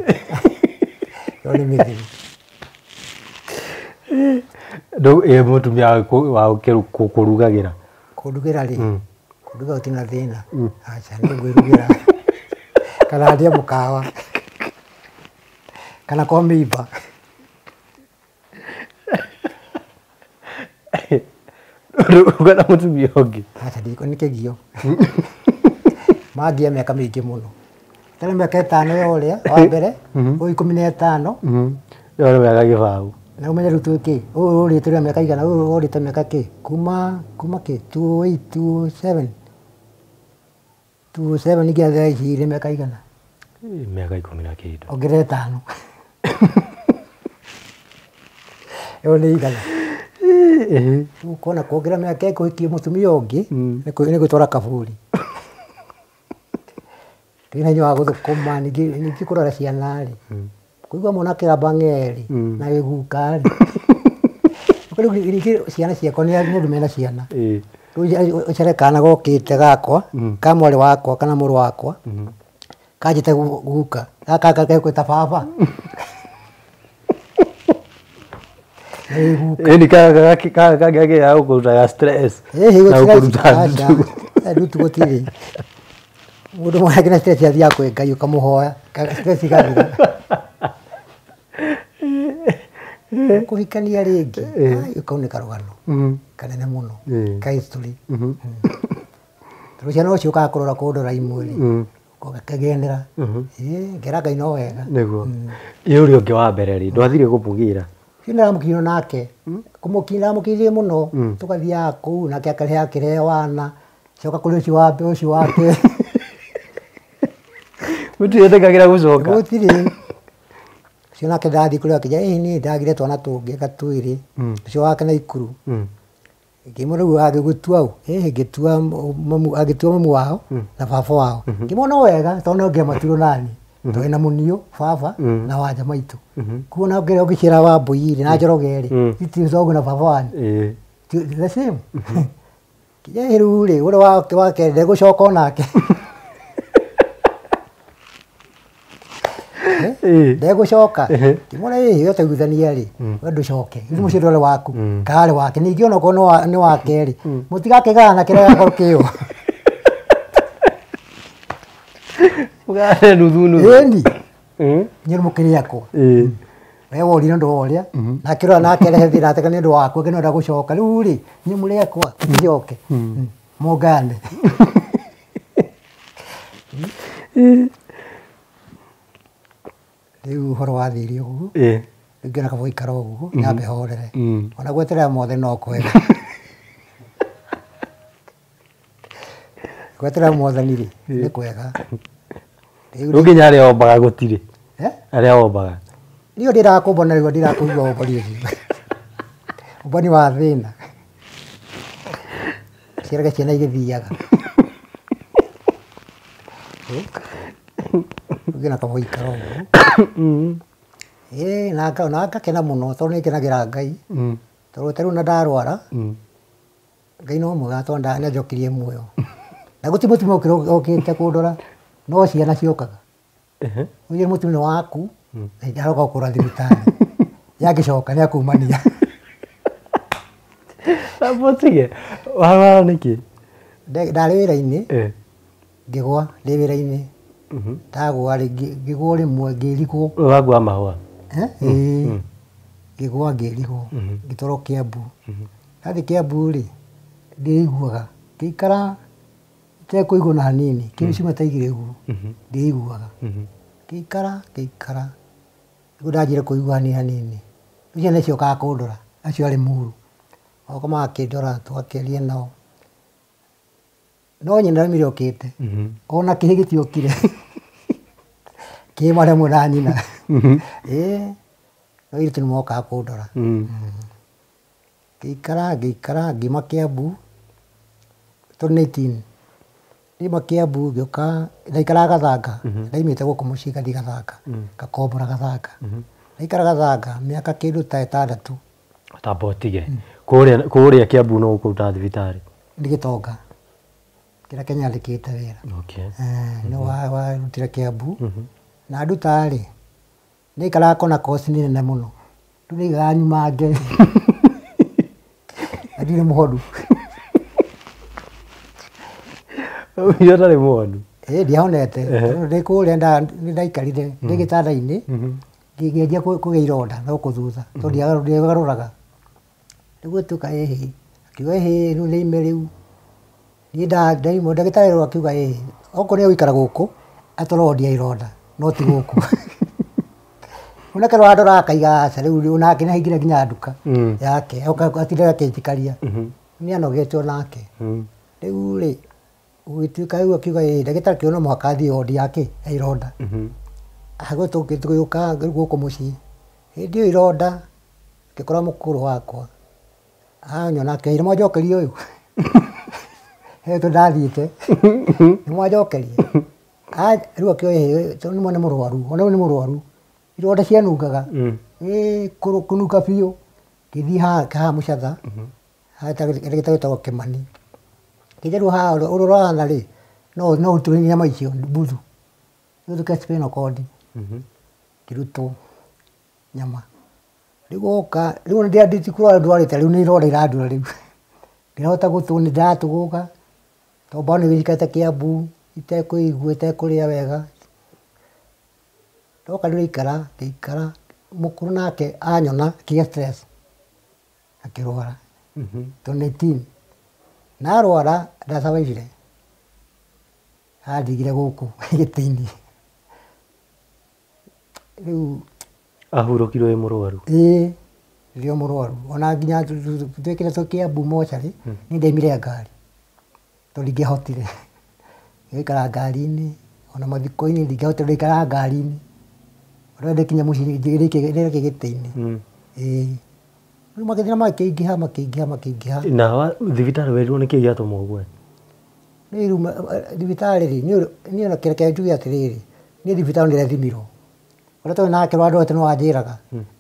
[SPEAKER 1] ĩyo nĩ mĩthiru.
[SPEAKER 2] Ĩ mũtumia wa kũrugagĩra?
[SPEAKER 1] Kũndugĩra rĩ, kũnduga gũtirĩ na thĩna. Aca nĩ ngwĩrugĩra. Kana ndĩe mũkawa. Kana kwa mĩimba.
[SPEAKER 2] Ũruga na mũtumia ũngĩ?
[SPEAKER 1] Aca nĩ kĩgio. Mangia mĩaka mĩingĩ mũno. Tene mĩaka ĩtano ya ũrĩa wa mbere, ũyũ 15.
[SPEAKER 2] Ĩyo nĩ mĩaka gĩbaũ.
[SPEAKER 1] Na ũmenye rĩu twĩ kĩ, ũyũ ũrĩte rĩa mĩaka igana, ũyũ ũrĩte mĩaka kĩ, kuma kĩ, 2008, 2007. 2007 nginya thaa ici nĩ mĩaka igana.
[SPEAKER 2] Mĩaka 10 na kĩndũ.
[SPEAKER 1] Ongerera 5. Ĩyo nĩ igana. Rĩu ũkona kuongerera mĩaka ĩkũhikia mũtumia ũngĩ, nĩ gwĩtwara kaburi. Ndĩna hinya wa gũthũkũma, ningĩ kũrora ciana rĩ. Kũigua mwana akĩgamba ng'eri na gĩguka rĩ. Rĩu ningĩ ciana ciakwa nĩ andũ mena ciana. Rĩu ũcare kana gokĩte gakwa, ka mwarĩ wakwa kana mũrũ wakwa, kanjĩte guka, gaka gegwĩta baba.
[SPEAKER 2] Ĩni kangĩagĩa gũkũrutaga stress na gũkũruta ndutu.
[SPEAKER 1] Ndutu gũtirĩ. Mũndũ mwana akĩna stress athiaga kwĩ Ngai ũkamũhoya, stress igathira. Kũhikania rĩngĩ, kau nĩ karũgano kanene mũno, ka history. Tondũ ciana no ciũkaga kũrora kũndora imwe rĩ, ũgakĩgenera. Ngera Ngai no wega.
[SPEAKER 2] Nĩguo. Ĩ ũrĩa ũngĩ wa mbere rĩ, ndwathire kũmũgĩra?
[SPEAKER 1] Ũcio ndĩramũkinyire nake, kũmũkinyĩra ndamũkinyire mũno, tũgathiaga kũu nake akarehe akĩrehe wana, coka kũrĩ ũcio wa mbere ũcio wa kerĩ.
[SPEAKER 2] Mũtietĩkagĩra gũcoka?
[SPEAKER 1] Gũtirĩ. Ũcio nake ndathiĩ kũrĩ akĩnjĩra, ĩĩ niĩ ndagire twana tũngĩ twĩrĩ, ũcio wake Naikuru. Ngĩmwĩra rĩu agĩgũtua ũ? Ĩĩ ngĩtua agĩtua mamu wao na baba wao. Ngĩmwĩra no wega tondũ no ngĩamaturwo nani. Tũrĩ na mũniũ, baba na wanja maitũ. Kuo na ũngĩcera wa Mbui rĩ na Njoroge rĩ, itirĩ thoguo na baba wanyu. The same. Nginya rĩu rĩ, ũrĩa wa kerĩ ndegũcoka onake. Ndegũcoka. Ngĩmwĩra ĩĩ we twaiguithania rĩ, we ndũcoke. Rĩu mũciĩ ndwarĩ waku, karĩ wake. Ningĩ onokorwo nĩ wake rĩ, mũtigakĩgayana kĩrĩa gĩakorwo kĩo.
[SPEAKER 2] Mũgayane nuthu nuthu.
[SPEAKER 1] Ĩni. Inyuĩ mũkĩrĩ akwa. We worire ũndũ wa ũrĩa, nake ũrĩa nake arehe thĩna atĩ nĩ ũndũ waku, nĩ ũrenda gũcoka. Rĩu rĩ, inyuĩ mũrĩ akwa, mũticoke. Mũngane. Rĩu ũhoro wathire ũguo, rĩu ngĩona kaba gũikara ũguo, nyambe horere. Ona gweterera mothe no kwega. Gweterera mwathani rĩ nĩ kwega.
[SPEAKER 2] Rĩu nginya arĩa ombaga gũtirĩ. Arĩa ombaga.
[SPEAKER 1] Niĩ ndĩrakũmba na rĩu ndirakũigua ũmbani ũcio. Ũmbani wa thĩna. Ciaraga ciana igĩthiaga. Ũngĩ na kamũikaro ũguo. Ĩĩ na ngakena mũno tondũ nĩngenagĩra Ngai. Tondũ ta rĩu ona ndarwara, Ngai no mwega tondũ nĩanjokirie muoyo. Na gũtirĩ mũtumia ũkĩte kũndora, no ciana ciũkaga. Ũyũ mũtumia waku, na aroka gũkũra thibitarĩ. Yangĩcoka nĩakumania.
[SPEAKER 2] Mũtige, warwara nĩkĩ?
[SPEAKER 1] Ndarĩ wĩra-inĩ, ngĩgwa ndĩ wĩra-inĩ. Ndagwa rĩ, ngĩgwa rĩmwe ngĩrigwo.
[SPEAKER 2] Wagwa mahũa?
[SPEAKER 1] Ĩĩ. Ngĩgwa ngĩrigwo, ngĩtwarwo Kiambu. Ndathiĩ Kiambu rĩ, ndĩiguaga. Ngĩikara itekũigua ona hanini, kĩndũ ciumia ta igĩrĩ ũguo, ndĩiguaga. Ngĩikara ngĩikara, nĩguo ndanjire kũigua hanini hanini. Rĩu ciana ciokaga kũndora, acio arĩ Muru. Magoka magakĩndora, tũgakĩaria nao. No nyina ndaumire okĩte. Ona kĩhĩ gĩtiokire. Kĩ maremwo na nyina. Ĩĩ, no airĩtu nĩmokaga kũndora. Ngĩikara ngĩikara ngiuma Kiambu 2019. Ndauma Kiambu ngĩũka, ndaikaraga Gathanga. Ndaumĩte gũkũ mũciĩ ngathiĩ Gathanga, ngakombora Gathanga. Ndaikara Gathanga mĩaka kĩndũ ta ĩtandatũ.
[SPEAKER 2] Tamba ũtige. Kũrĩa Kiambu no ũkũruta thibitarĩ?
[SPEAKER 1] Nĩ gĩtonga. Kĩrĩa kĩnyandĩkĩte wĩra. Nĩ warutire Kiambu. Na nduta rĩ, nĩaikaraga kona koci nĩ nene mũno. Rĩu nĩaigaga nyumange. Na ndirĩ mũhonu.
[SPEAKER 2] Ũcio ũtarĩ mũhonu?
[SPEAKER 1] Ĩĩ ndiahonete. Tondũ ndĩ kũrĩa nĩndaikarire ndĩ gĩtanda-inĩ, ngĩanjia kũgĩa ironda no gũkũ thutha, tondũ ndiagarũraga. Rĩu gwatuĩka ĩhĩ, akiuga ĩhĩ rĩu nĩ ime rĩu. Niĩ ndaimwo ndagĩtarĩ akiuga ĩhĩ, okorwo nĩegũikara gũkũ, atwarwo wondi ya ironda, no ti gũkũ. Onake rĩu akaiga aca rĩu onake nĩaingĩra nginya nduka yake, atindaga akĩnjikaria. Nĩanogete onake. Rĩu rĩ, gũgĩtuĩka rĩu akiuga ĩĩ, ndagĩtarĩ akiuga no mũhaka athiĩ wondi yake ya ironda. Tũgĩũka rĩu gũkũ mũciĩ. Hĩndĩ ĩyo ironda, ngĩkora mũkũrũ wakwa. Anyona akĩoya nĩmwanjokeria ũyũ. He tondũ ndathiĩte. Nĩmwanjokeria. Rĩu akĩoya ĩĩ, tondũ nĩmwe nĩ mũrwaru, ona rĩu nĩ mũrwaru. Ironda cianungaga. Ĩĩ kũnunga biũ. Ngĩthiĩ haha Mũcatha, ndagĩtarĩ wĩtagwo Kĩmani. Ngĩthiĩ rĩu haha ũrĩa ũrahana rĩ, no ũrutwo nyama icio mbuthu. Rĩu spinal cord. Ngĩrutwo nyama. Rĩu woka, rĩu ti kũrwara ndwarĩte, rĩu nĩ ironda irandura rĩu. Ndirahota gũtũ, nĩndatũgũga, tondũ bado nĩnjikarĩte Kiambu, itekũigua, itekũrĩa wega. Ndoka ndĩraikara, ngĩikara, mũkũrũ nake anyona akĩgĩa stress, akĩrwara 2019. Na arwara ndasurvivire. Andigire gũkũ gĩtĩ-inĩ. Rĩu
[SPEAKER 2] ahurũkirwo wĩ mũrwaru?
[SPEAKER 1] Ĩĩ, ndĩ o mũrwaru. Ona nginya twĩkĩre twĩ Kiambu mocarĩ, niĩ ndaimire ngari tondũ ndingĩahotire. Ngĩikara ngari-inĩ, ona mathiko-inĩ ndingĩahotire gũikara ngari-inĩ. Ona ndĩkinya mũciĩ ndĩrĩkia gĩtĩ-inĩ. Ĩĩ. Rĩu mathĩna makĩingĩha makĩingĩha makĩingĩha.
[SPEAKER 2] Na thibitarĩ werirwo nĩkĩ gĩatũma ũgwe?
[SPEAKER 1] Niĩ rĩu thibitarĩ rĩ, niĩ ona kĩreke njuge atĩrĩrĩ, niĩ thibitarĩ nĩndĩrethimirwo. Ũrĩa twarĩ nake ũrĩa wandorete nĩwe wanjĩraga.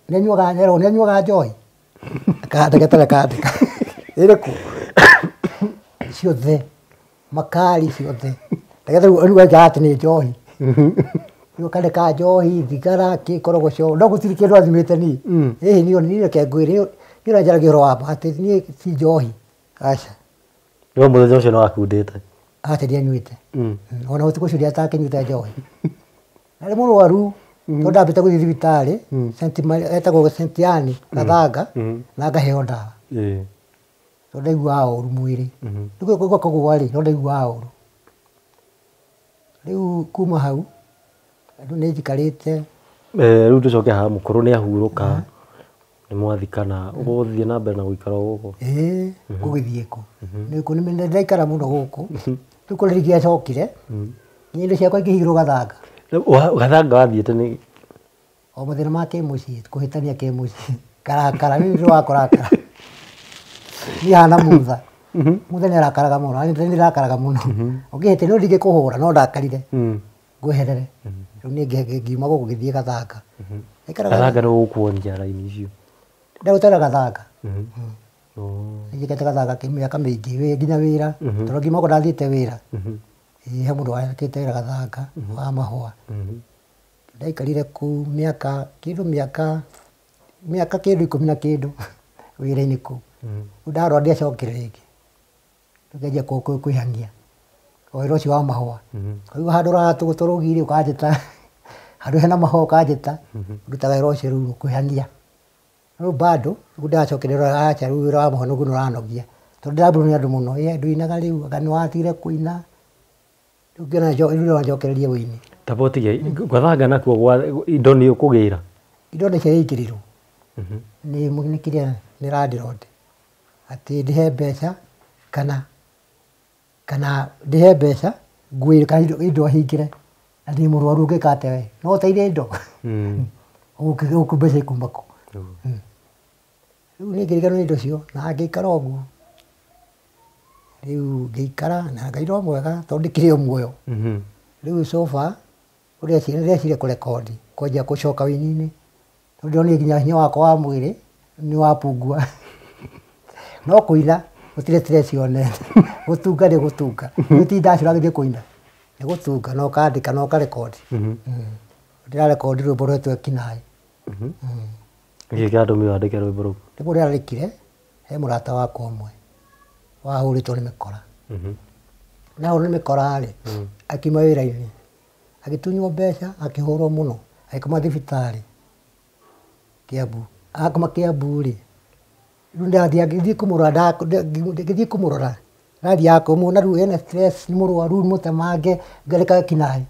[SPEAKER 1] Nĩanyuaga njohi? Ndagĩtarĩ akandĩka. Ĩrĩkũ? Ciothe. Makari ciothe. Ndagĩtarĩ rĩu augaga atĩ nĩ njohi. Rĩu akandĩka njohi, thigara, kĩkorogoco, no gũtirĩ kĩndũ athimĩte niĩ. Ĩhĩ niĩ reke ngwĩre, niĩ ũrĩa njaragia ũhoro wa ma atĩ niĩ ti njohi. Aca.
[SPEAKER 2] No mũthenya ũcio nĩwakundĩte?
[SPEAKER 1] Aca ndianyuĩte. Ona ũtukũ ũcio ndiatakĩnyuĩte njohi. Ndarĩ mũrwaru, tondũ ndambĩte gũthiĩ thibitarĩ, etagwo St. Anne, Gathanga, na ngaheo ndawa. Tondũ ndaiguaga ũru mwĩrĩ. Rĩu kũigua kũgũa rĩ, no ndaiguaga ũru. Rĩu kuma hau, rĩu nĩ njikarĩte.
[SPEAKER 2] Rĩu tũcoke haha mũkũrũ nĩ ahurũka, nĩ mwathikana, ũgũthiĩ na mbere na gũikara o gũkũ?
[SPEAKER 1] Ĩĩ, ngũgĩthiĩ kũ? Nĩ ndaikara mũno gũkũ. Rĩu kũrĩ rigi acokire nginya indo ciakwa ikĩhingĩrwo Gathanga.
[SPEAKER 2] Gathanga wathiĩte nĩ
[SPEAKER 1] o mathĩna ma kĩmũciĩ, kũhĩtania kĩmũciĩ, karakara, niĩ nĩ wa kũrakara. Niĩ hana Mutha. Mutha nĩ arakaraga mũno, na niĩ ndĩrakaraga mũno. Ũngĩhĩtia no ndingĩkũhũra no ndakarire. Ngweherere. Rĩu niĩ ngiuma gũkũ ngĩthiĩ Gathanga.
[SPEAKER 2] Gathanga nĩ gũkuonia raini icio.
[SPEAKER 1] Ndarutaga Gathanga. Njikĩte Gathanga mĩaka mĩingĩ nginya wĩra. Tondũ ngiuma gũkũ ndathiĩte wĩra. He mũndũ wandĩkĩte wĩra Gathanga wa mahũa. Ndaikarire kũu mĩaka kĩndũ mĩaka kĩndũ 10 na kĩndũ wĩra-inĩ kũu. Rĩu ndarwara ndiacokire rĩngĩ. Rĩu ngĩanjia kwĩhang'ia o wĩra ũcio wa mahũa. Rĩu handũ ũratũgũta rũgiri ũkanjĩta, handũ hena mahũa ũkanjĩta, ndutaga wĩra ũcio rĩu kwĩhang'ia. Rĩu bado rĩu ndacokire acha rĩu wĩra wa mahũa nĩguo nĩũranogia. Tondũ ndĩrambĩrwo nĩ andũ mũno, ĩ ndũinaga rĩu, anga nĩwatigire kũina. Rĩu ngĩona rĩu no njokererie ũini.
[SPEAKER 2] Tamba ũtige, Gathanga nakuo indo nĩ ũkũgĩra?
[SPEAKER 1] Indo nĩ ciaingĩrĩrwo. Nĩ kĩrĩa nĩ landlord. Atĩ ndĩhe mbeca kana ndĩhe mbeca nguĩre kana indo ahingĩre. Na ndĩ mũrwaru ũngĩka atĩa we? No ũteithie indo? Gũkũ mbeca ikuma kũ? Rĩu niĩ ngĩriganĩrwo nĩ indo icio na ngĩikara ũguo. Rĩu ngĩikara na Ngai no mwega tondũ ndĩkĩrĩ o muoyo. Rĩu so far ũrĩa ndĩreciria kũrekondi kwanjia gũcoka ũini-inĩ. Tondũ ndĩronire nginya hinya wakwa wa mwĩrĩ nĩ wapungua. No kũina gũtirĩ stress yonete. Gũtunga nĩ gũtunga. Gũtirĩ ndacũra gĩthiĩ kũina. Nĩ gũtunga na ũkandĩka na ũkarekondi. Ndĩrarekondi rwĩmbo rwetwo Ekinaĩ.
[SPEAKER 2] Nĩkĩ kĩratũmire wandĩke rwĩmbo rũu?
[SPEAKER 1] Rwĩmbo rũrĩa he mũrata wakwa ũmwe wahũrĩtwo nĩ mĩkora. Na ahũrwo nĩ mĩkora rĩ, akiuma wĩra-inĩ, agĩtunywo mbeca, akĩhũrwo mũno, agĩkoma thibitarĩ Kiambu. Akoma Kiambu rĩ, rĩu ndathiĩ kũmũrora, ngĩthiĩ kũmũrora, ndathiaga kũmuona rĩu ena stress, nĩ mũrwaru, nĩ mũtemange, ngandĩka Ekinaĩ.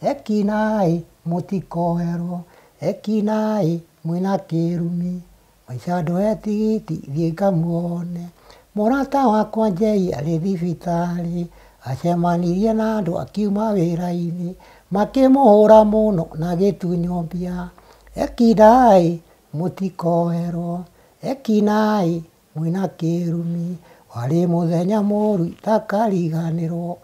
[SPEAKER 1] Ekinaĩ mũtikoherwo, Ekinaĩ mwĩna kĩrumi, maica ndũhe tigiti thiĩ ngamuone. Mũrata wakwa Njei arĩ thibitarĩ, acemanirie na andũ akiuma wĩra-inĩ, makĩmũhũra mũno na agĩtunywo mbia. Ekinaĩ mũtikoherwo, Ekinaĩ mwĩna kĩrumi, warĩ mũthenya mũũru itakariganĩrwo.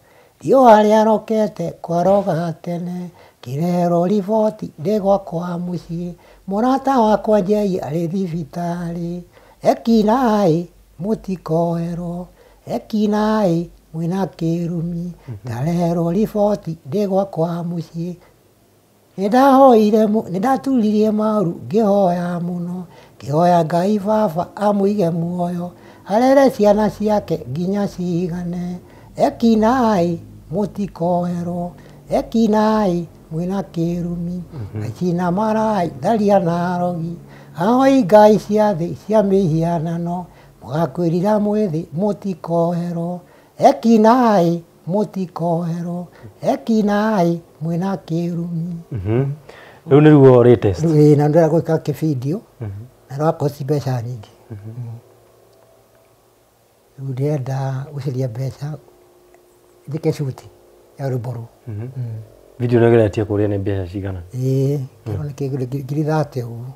[SPEAKER 1] Riũa rĩarokete kwaroga tene, ngĩrehwo riboti ndĩ gwakwa mũciĩ, mũrata wakwa Njei arĩ thibitarĩ. Ekinaĩ mũtikoherwo, Ekinaĩ mwĩna kĩrumi, ndareherwo riboti ndĩ gwakwa mũciĩ. Nĩndaturirie maru ngĩhoya mũno, ngĩhoya Ngai baba amũige muoyo, arere ciana ciake nginya cigane. Ekinaĩ mũtikoherwo, Ekinaĩ mwĩna kĩrumi, aici na marai tharia na arogi, ahoi ngai cia thĩ cia mĩhianano, mũgakwĩrira mwĩthĩ mũtikoherwo. Ekinaĩ mũtikoherwo, Ekinaĩ mwĩna kĩrumi.
[SPEAKER 2] Rĩu nĩruo latest.
[SPEAKER 1] Rĩu na ndĩrenda gwĩka kĩbindio na rwakosti mbeca nyingĩ. Rĩu ndĩrenda gũcaria mbeca njĩke shoot ya rwĩmbo rũu.
[SPEAKER 2] Video nĩ ũgeretie kũrĩa nĩ mbeca cigana?
[SPEAKER 1] Ĩĩ, kĩro nĩ kĩndũ ngiri 30 ũguo.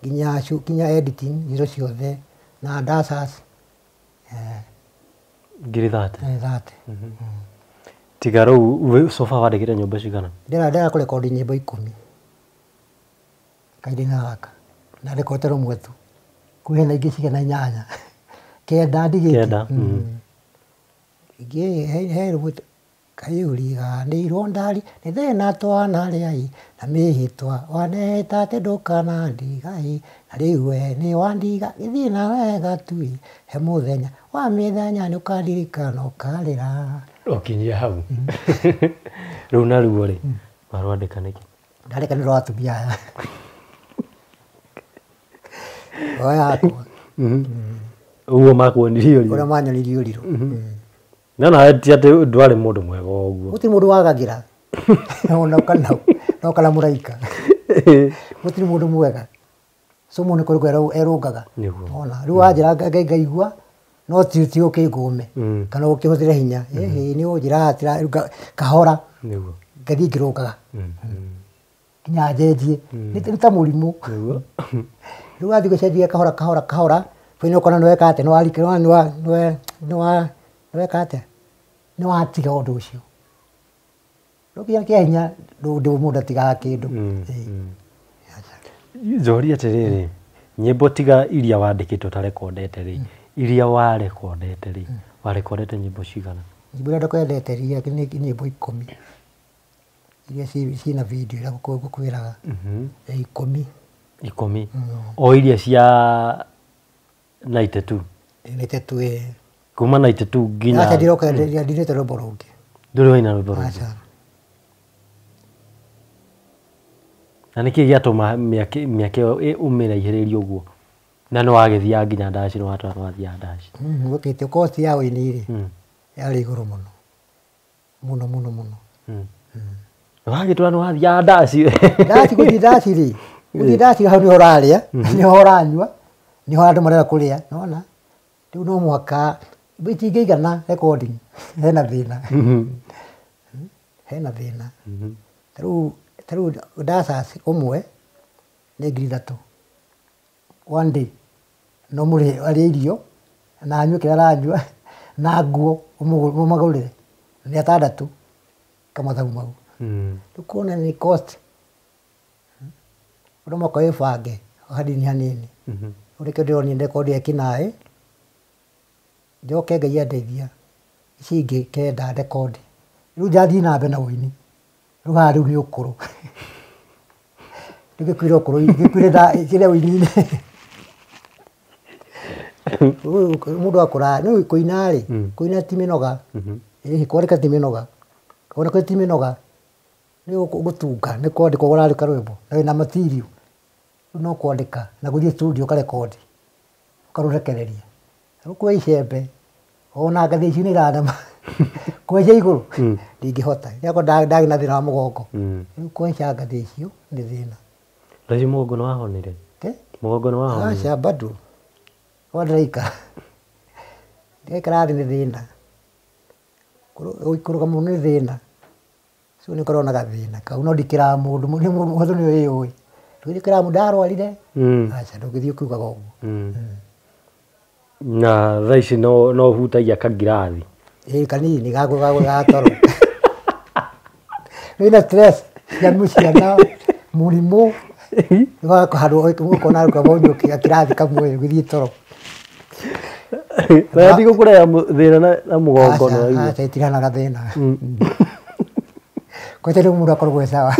[SPEAKER 1] Nginya nginya editing indo ciothe na dancers.
[SPEAKER 2] Ngiri 30?
[SPEAKER 1] 30.
[SPEAKER 2] Tiga rĩu so far wandĩkĩte nyĩmbo cigana?
[SPEAKER 1] Ndĩrenda kũrekondi nyĩmbo 10. Kahinda-inĩ gaka. Na rekote rũmwe tu. Kũu hena ingĩ cigana 8. 9 ndigĩtie.
[SPEAKER 2] 9.
[SPEAKER 1] Ingĩ he rũmwe kaĩ ũriganĩirwo ndari nĩ thĩna twanarĩa ĩ na mĩhĩtwa wanehĩta atĩ ndũkanandiga ĩ na rĩu we nĩ wandiga gĩthiĩ na wega tu ĩ he mũthenya wa mĩthenya nĩ ũkandirikana ũkarĩra.
[SPEAKER 2] Ũkinyia hau. Rĩu naruo rĩ, warwandĩka nĩkĩ?
[SPEAKER 1] Ndandĩka nĩ ũndũ wa atumia aya. O yakwa.
[SPEAKER 2] Ũguo makuonirie ũrirũ.
[SPEAKER 1] Ũrĩa manyonirie ũrirũ.
[SPEAKER 2] No nawe ti atĩ ndwarĩ mũndũ mwega ũguo.
[SPEAKER 1] Gũtirĩ mũndũ wagagĩra. Ona kana mũraika. Gũtirĩ mũndũ mwega. So mũndũ nĩ kũrĩ erũngaga.
[SPEAKER 2] Nĩguo.
[SPEAKER 1] Ona rĩu wanjĩra ngaigua No ti ti ũkĩngũme kana ũkĩhũthĩre hinya. Ĩhĩ nĩ ũnjĩra atĩra kahora.
[SPEAKER 2] Nĩguo.
[SPEAKER 1] Ngathiĩ ngĩrũngaga. Nginya njenjie. Nĩ ta mũrimũ.
[SPEAKER 2] Nĩguo.
[SPEAKER 1] Rĩu wathiĩ gũcenjia kahora kahora kahora, bũrũri ũkona nĩ weka atĩa, nĩ weka atĩa, nĩ watiga ũndũ ũcio. Rĩu kĩa kĩa hinya ndũ mũndũ atigaga kĩndũ.
[SPEAKER 2] Njorie atĩrĩrĩ, nyĩmbo tiga iria wandĩkĩte ũtarekondete rĩ, iria warekondete rĩ, warekondete nyĩmbo cigana?
[SPEAKER 1] Nyĩmbo iria ndekondete iria nĩ nyĩmbo 10 iria ciĩna video iria ngũkwĩraga. 10.
[SPEAKER 2] 10. O iria cia 92.
[SPEAKER 1] 92 ĩĩ.
[SPEAKER 2] Kuma 92 nginya.
[SPEAKER 1] Aca ndiroka ndinĩte rwĩmbo rũngĩ.
[SPEAKER 2] Ndũrĩ waina rwĩmbo rũngĩ?
[SPEAKER 1] Aca.
[SPEAKER 2] Na nĩkĩ gĩatũma mĩaka ĩyo ũmĩraihĩrĩrie ũguo? Na nĩ wagĩthiaga nginya ndaci, nĩ watwara nĩ wathiaga ndaci.
[SPEAKER 1] Ũkĩte cost ya ũini rĩ, yarĩ igũrũ mũno. Mũno mũno mũno.
[SPEAKER 2] Wagĩtwara nĩ wathiaga ndaci.
[SPEAKER 1] Ndaci gũthiĩ ndaci rĩ, gũthiĩ ndaci hau nĩho ũrarĩa, nĩho ũranyua, nĩho andũ marenda kũrĩa, nĩwona? Rĩu no mũhaka itingĩigana recording, hena thĩna. Hena thĩna. Ta rĩu dancers ũmwe nĩ 3,000. One day. No mũrĩhe arĩe irio na anyue kĩrĩa aranyua na nguo ũmagũrĩre nĩ 6 kamathabu mau. Rĩu kuona nĩ cost. No mũhaka wĩbange hanini hanini. Rĩu nĩkĩo ndĩronire rekondi ya Kĩnaĩ, njoke Ngai andeithia ici ingĩ 9 rekondi. Rĩu ndathiĩ na mbere na ũini. Rĩu haha rĩu nĩ ũkũrũ. Rĩu ngĩkuire ũkũrũ, ngĩkuire kĩrĩa ũini-inĩ. Mũndũ akũra, nĩ kũina rĩ, kũina ti mĩnoga. Ĩĩ kwandĩka ti mĩnoga. Ona kũina ti mĩnoga. Nĩ gũtunga, nĩ kwandĩka ũrandĩka rwĩmbo na wĩna material. Rĩu no kwandĩka na gũthiĩ studio ũkarekondi, ũkarũrekereria. Rĩu kuoya icembe, ona ngathĩ icio nĩ iranema. Kũhaica igũrũ, ndingĩhota. Rĩrĩa ndagĩa na thĩna wa mũgongo. Rĩu kũhaica ngathĩ icio nĩ thĩna.
[SPEAKER 2] Thaa ici mũgongo nĩ wahonire? Mũgongo nĩ wahonire?
[SPEAKER 1] Aca bado. Kwa ndĩraikara. Ndĩraikara thĩ nĩ thĩna. Gũikũrũka mũno nĩ thĩna. Ũcio nĩ ũkoragwo na gathĩna kau no ndikĩraga mũndũ, mũndũ nĩ wĩyũĩ. Ndũngĩkĩra mũndũ ndarwarire. Aca ndũngĩthiĩ ũkiugaga ũguo.
[SPEAKER 2] Na thaa ici no ũhutagia kangirathi?
[SPEAKER 1] Ĩĩ kanini ga toro. Wĩna stress cia ciana, mũrimũ, handũ ũkona kaba ũnyue kĩrathi kamwe ũgĩthiĩ toro.
[SPEAKER 2] Na ndigũkũrehe thĩna na mũgongo nĩ waigua.
[SPEAKER 1] Aca itirana gathĩna. Kwete rĩu mũndũ akoragwo e sawa.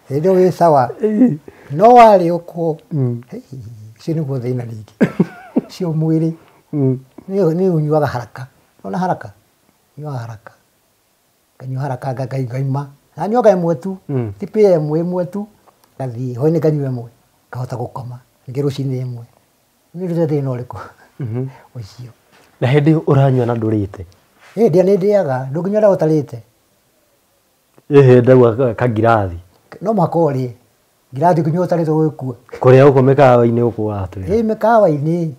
[SPEAKER 1] Hĩndĩ ĩyo wĩ sawa. No warĩ ũkwo, ũcio nĩguo thĩna rĩngĩ. Ũcio mwĩrĩ nĩ ũnyuaga haraka. Nĩwona haraka? Nyuaga haraka. Nganyua haraka ngaima. Na nyuaga ĩmwe tu. Ti PM ĩmwe tu. Ngathiĩ hwaĩ-inĩ nganyua ĩmwe. Ngahota gũkoma. Ningĩ rũcinĩ ĩmwe. Nĩ ndĩrĩ thĩna ũrĩkũ ũcio.
[SPEAKER 2] Na hĩndĩ ĩyo ũranyua na ndũrĩte?
[SPEAKER 1] Ĩĩ ndĩa nĩ ndĩaga. Ndũngĩnyua ndawa ũtarĩte.
[SPEAKER 2] Ĩhĩ ndauga kangirathi.
[SPEAKER 1] No mũhaka ũrĩe. Ngirathi ũngĩnyua ũtarĩte ũgũgĩkua.
[SPEAKER 2] Kũrĩa gũkũ mĩkawa-inĩ gũkũ watwĩra.
[SPEAKER 1] Ĩĩ mĩkawa-inĩ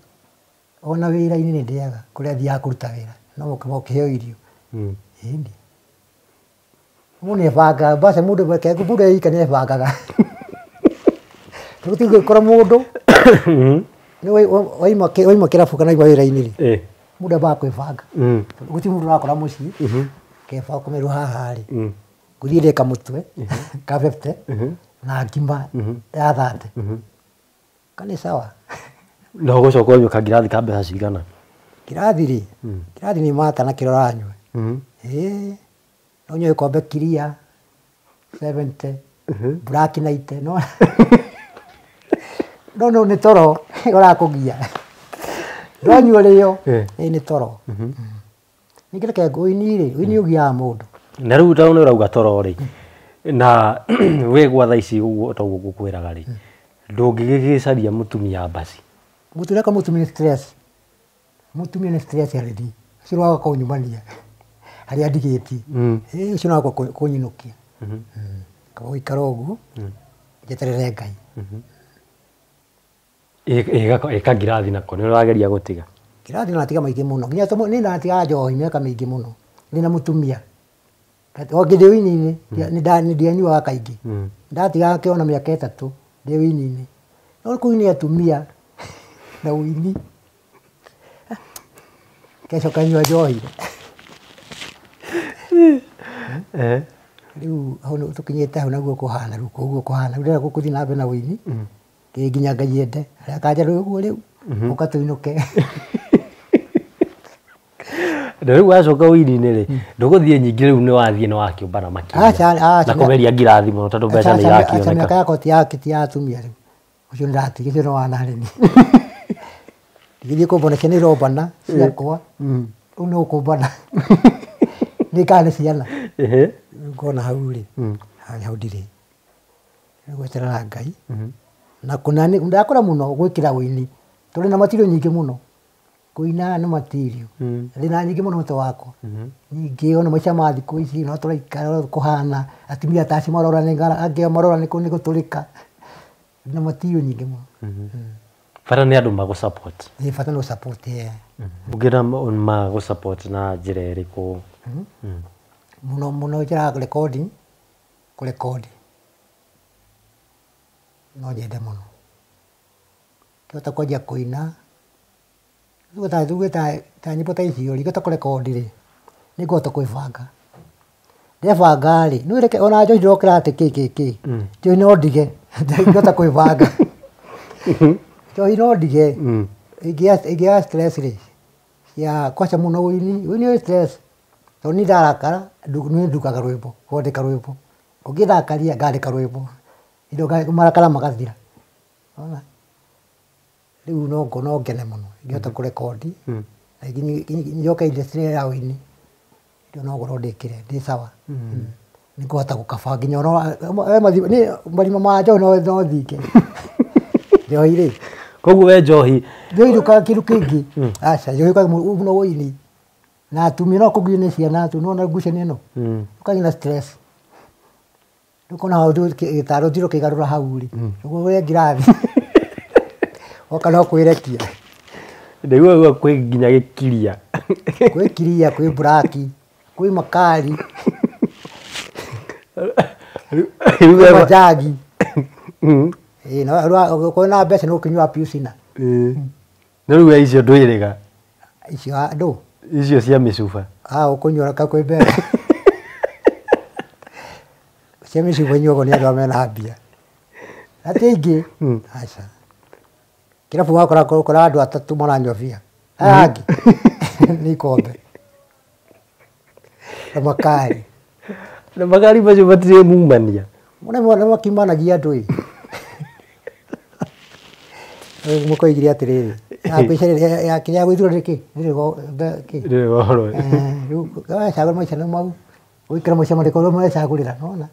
[SPEAKER 1] ona wĩra-inĩ nĩ ndĩaga kũrĩa thiaga kũruta wĩra. No ũkĩheo irio. Ĩni. Mũndũ nĩ ebangaga, mbaca mũndũ mũndũ e ika nĩ ebangaga. Tũgũthiĩ gũkora mũndũ nĩ waima kĩrabu kana waima wĩra-inĩ rĩ, mũndũ ambaga kwĩbanga. Gũtirĩ mũndũ ũrakora mũciĩ, kebanga kũmerwo haha rĩ, ngũthiĩ ndĩe kamũtwe ka 50 na ngima ya 30. Ka nĩ sawa.
[SPEAKER 2] Na ũgũcoka ũnyue kangirathi ka mbeca cigana?
[SPEAKER 1] Kĩrathi rĩ, kĩrathi nĩ mata na kĩrĩa ũranyua. Ĩĩ no ũnyue gĩkombe clear 70, black 90, no no nĩ toro ũrakũgia. Ndwanyua rĩo, ĩĩ nĩ toro. Ningĩ reke ũini rĩ, ũini ũgiaga mũndũ.
[SPEAKER 2] Na rĩu tondũ nĩ ũrauga toro rĩ, na we gwa thaa ici ũguo ta ũguo ngũkwĩraga rĩ, ndũngĩgĩcaria mũtumia mbaci.
[SPEAKER 1] Mũtumia ka mũtumia nĩ stress. Mũtumia nĩ stress already. Ũcio nĩ waga kũnyumania harĩa ndigĩtie. Ĩĩ ũcio nĩ waga kũnyinũkia. Kaba gũikara ũguo njeterere Ngai.
[SPEAKER 2] Ĩka ngirathi nako nĩ ũrageria gũtiga.
[SPEAKER 1] Ngirathi natiga maingĩ mũno nginya nĩ ndatiga njohi mĩaka mĩingĩ mũno ndĩ na mũtumia o ngĩndĩ wini-inĩ nĩ ndianyuaga kaingĩ ndatigaga kĩona mĩaka 3 ndĩ wini-inĩ no kũu nĩ atumia na wini kesho kanyua njohi. Rĩu hau tũkinyĩte hau naguo kũhana rĩu ũguo kũhana rĩu ndĩrenda gũthiĩ na mbere na wini nginya Ngai ende harĩa kanja rĩu ũguo rĩu ũka tũinũke.
[SPEAKER 2] Na rĩu wacoka wini-inĩ rĩ ndũgũthiĩ nyingĩ rĩu nĩ wathiĩ nĩ wakĩũmbana makĩria na kũgeria ngirathi mũno tondũ mbeca nĩ irakĩoneka.
[SPEAKER 1] Mĩaka yakwa ti ya atumia rĩu ũcio nĩ ndatigire no wanarĩ ni ndigĩthiĩ kũmbana ciana irombana ciakwa rĩu no kũmbana nĩ kana nĩ ciana ngona hau rĩ hau ndirĩ rĩu gweterera Ngai na kũna ndakũra mũno gwĩkĩra wini tũrĩ na matirio nyingĩ mũno kũina nĩ matirio ndĩna nyingĩ mũno mũtwe wakwa nyingĩ ona maica ma thikũ ici no tũraikara kũhana atumia ta acio marora nĩ angĩ marora nĩ gũtũrĩka na matirio nyingĩ mũno.
[SPEAKER 2] Bata nĩ andũ magũ support.
[SPEAKER 1] Ĩ bata nĩ support
[SPEAKER 2] ũngĩenda magũ support na njĩra ĩrĩkũ?
[SPEAKER 1] Mũno mũno njĩra ya recording kũrekondi no nyende mũno kĩhota kwanjia kũina tuge ta nyĩmbo ta icio rĩ ingĩhota kũrekondi rĩ nĩ ngũhota kwĩbanga ndebanga rĩ nĩ reke ona njohi ndĩrokĩra atĩ kĩ kĩ kĩ njohi no ndige ingĩhota kwĩbanga njohi no ndige ingĩaga stress rĩ cia kwaca mũno wini wini wĩ stress tondũ niĩ ndarakara niĩ ndukaga rwĩmbo kwandĩka rwĩmbo ũngĩthakaria ngandĩka rwĩmbo indo marakara magathira ona rĩu no ngene mũno ingĩhota kũrekondi na njoke industry ya wini ndio no ngorwo ndĩkĩre ndĩ sawa nĩ ngũhota gũkaba nginya ona marima ma njohi no thinge njohi rĩ
[SPEAKER 2] koguo we njohi
[SPEAKER 1] njohi ndũkaga kĩndũ kĩngĩ aca njohi ũkaga mũno wini na atumia no kũgirio nĩ ciana tu nĩwona ngucanio ĩno ũkagĩa na stress ndũkona hau gĩtaro tiro kĩgarũra hau rĩ ũgũre ngirathi oka no kwĩrekia
[SPEAKER 2] ndĩguo kwĩ nginya gĩkiria
[SPEAKER 1] kwĩ kiria kwĩ buraki kwĩ makari kwĩ majagi kwĩna mbeca nĩ ũkĩnyua piucina
[SPEAKER 2] no rĩu we icio ndwĩrĩga
[SPEAKER 1] icio andũ
[SPEAKER 2] icio cia mĩcuba
[SPEAKER 1] ũkũnyua kwĩ mbeca cia mĩcuba inyuagwo nĩ andũ arĩa mena mbia na ti aingĩ aca kĩrabu wakora ũkora andũ atatũ maranyua bia aya angĩ nĩ ikombe na makari
[SPEAKER 2] na makari macio matirĩ mumania
[SPEAKER 1] mũno makimanagia andũ ĩ mũkoigire atĩrĩrĩ kĩrĩa gwĩthura nĩ kĩ
[SPEAKER 2] rĩrĩ ũhoro
[SPEAKER 1] rĩu wacagũra maica nĩ mau ũikara maica marĩkũ marecagũrĩra nona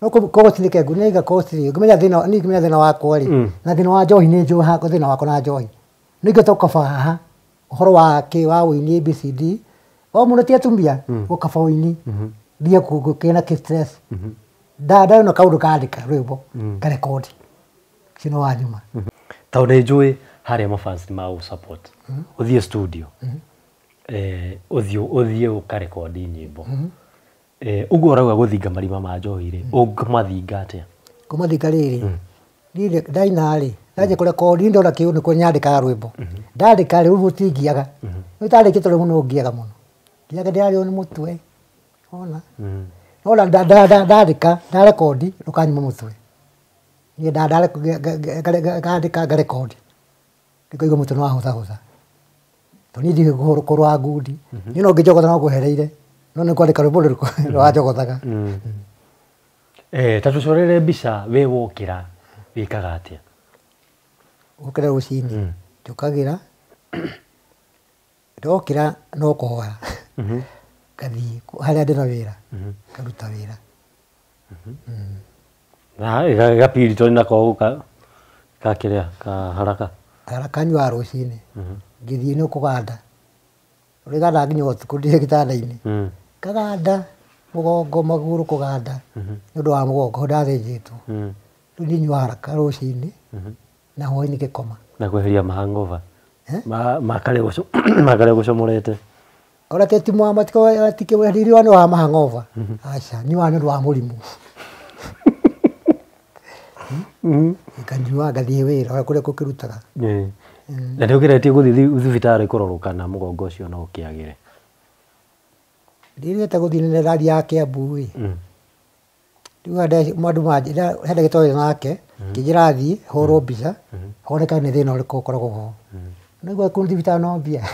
[SPEAKER 1] no cost nĩ kengu nĩ iga cost rĩ ngĩmenya thĩna niĩ ngĩmenya thĩna wakwa rĩ na thĩna wa njohi nĩ njũĩ thĩna wakwa na njohi nĩ ingĩhota gũkaba haha ũhoro wa kĩ wa wĩini ABCD o mũno ti atumia gũkaba wĩini ndige kũgĩa na kĩ stress ndona kaũndũ kandĩka rwĩmbo ngarekondi ũcio nĩ wa nyuma
[SPEAKER 2] tondũ nĩ njũĩ harĩa mafans nĩ magũ support ũthiĩ studio ũthiĩ ũkarekondi nyĩmbo ũguo ũrauga gũthinga marima ma njohi rĩ ũngĩmathinga atĩa
[SPEAKER 1] kũmathinga rĩrĩ niĩ ndaina rĩ ndanjia kũrekondi ndona kĩu nĩkuo nyandĩkaga rwĩmbo ndandĩka rĩ rĩu tingiaga rĩu tandĩkĩte rwĩmbo no ngiaga mũno ngiaga ndĩrarĩo nĩ mũtwe ona nona ndandĩka ndarekondi rũkanyuma mũtwe niĩ ngandĩka ngarekondi ndĩkaigua mũtwe nĩ wahũthahũtha tondũ niĩ ndiũĩ kũrũa ngundi niĩ no ngĩnjogotha no ngwehereire no nĩ kwandĩka rwĩmbo rũrĩkũ rwanjogothaga.
[SPEAKER 2] Ta tũcorere mbica we wokĩra wĩkaga atĩa?
[SPEAKER 1] Gũkĩra rũcinĩ njũkagĩra ndokĩra no kũhoya ngathiĩ harĩa ndĩna wĩra ngaruta wĩra
[SPEAKER 2] na gapiri tondũ nako gakĩrĩa ka haraka
[SPEAKER 1] haraka nyuaga rũcinĩ ngĩthiĩ nĩ kũganda ũrĩgandaga nginya ũtukũ ndĩ gĩtanda-inĩ ngaganda mũgongo magũrũ kũganda nĩ ũndũ wa mũgongo ndathĩnjĩtwo rĩu niĩ nyuaga haraka rũcinĩ Na hwaĩ-inĩ ngĩkoma.
[SPEAKER 2] Na kweheria mahangova. Makare gũcomorete.
[SPEAKER 1] Ona ti matikĩweheria nĩ wa mahangova. Aca, nyuaga nĩ ũndũ wa mũrimũ. Nganyua ngathiĩ wĩra ona kũrĩa gũkĩrutaga.
[SPEAKER 2] Na nĩ ũgeretie gũthiĩ thibitarĩ kũrorwo kana mũgongo ũcio no ũkĩagĩre?
[SPEAKER 1] Ndirĩte gũthiĩ nĩ ndathiaga Kiambu ĩ. Rĩu andũ manjĩra he ndagĩtarĩ nake kĩnjĩra thiĩ hũrwo mbica honeke nĩ thĩna ũrĩkũ ũkoragwo ho. Nĩguo kũu thibitarĩ no mbia.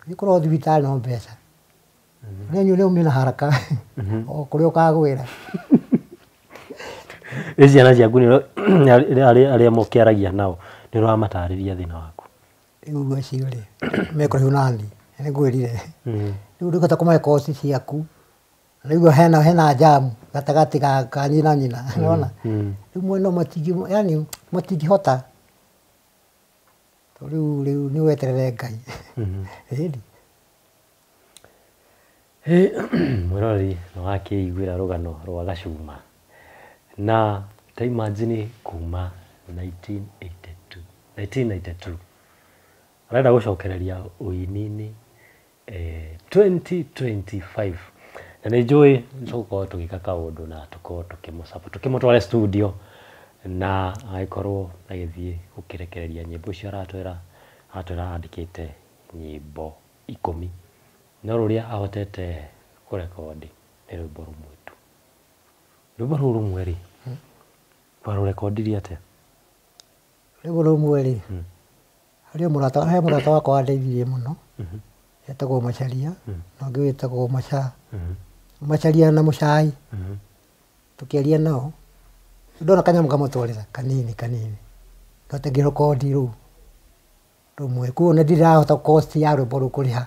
[SPEAKER 1] Nĩ kũrorwo thibitarĩ no mbeca. Nĩ nyue nĩ umie na haraka o kũrĩa ũkagwĩra.
[SPEAKER 2] Ĩ ciana ciaku nĩ arĩa mũkĩaragia nao nĩ ũramatarĩria thĩna waku?
[SPEAKER 1] Rĩu acio rĩ me kũraihu nani nĩ ngwĩrire. Rĩu ndũngĩhota kũmahe koci ciaku. Rĩu hena jamu gatagatĩ ka nyina nyina nĩwona. Rĩu mwena yani matingĩhota. Tondũ rĩu nĩ weterere Ngai. Ĩni.
[SPEAKER 2] Mwĩroreri nĩ wakĩiguĩra rũgano rwa Gacuma. Na ta imagine kuma 1982 1992 arenda gũcokereria ũini-inĩ 2025 na nĩ njũĩ tũgũkorwo tũgĩka kaũndũ na tũkorwo tũkĩmũ-support tũkĩmũtware studio na agĩkorwo agĩthiĩ gũkĩrekereria nyĩmbo icio aratwĩra andĩkĩte nyĩmbo 10 no rũrĩa ahotete kũrekondi nĩ rwĩmbo rũmwe tu. Rwĩmbo rũu rũmwe rĩ warũrekondirie atĩa?
[SPEAKER 1] Rwĩmbo rũmwe rĩ harĩ mũrata he mũrata wakwa wandeithirie mũno etagwo Macharia na ũngĩ wĩtagwo Macha. Macharia na Mũcai tũkĩaria nao ndona kanyamũ kamũtwarĩra kanini kanini ndote ngĩrekondi rũu rũmwe kuo nĩ ndirahota cost ya rwĩmbo rũu kũrĩha.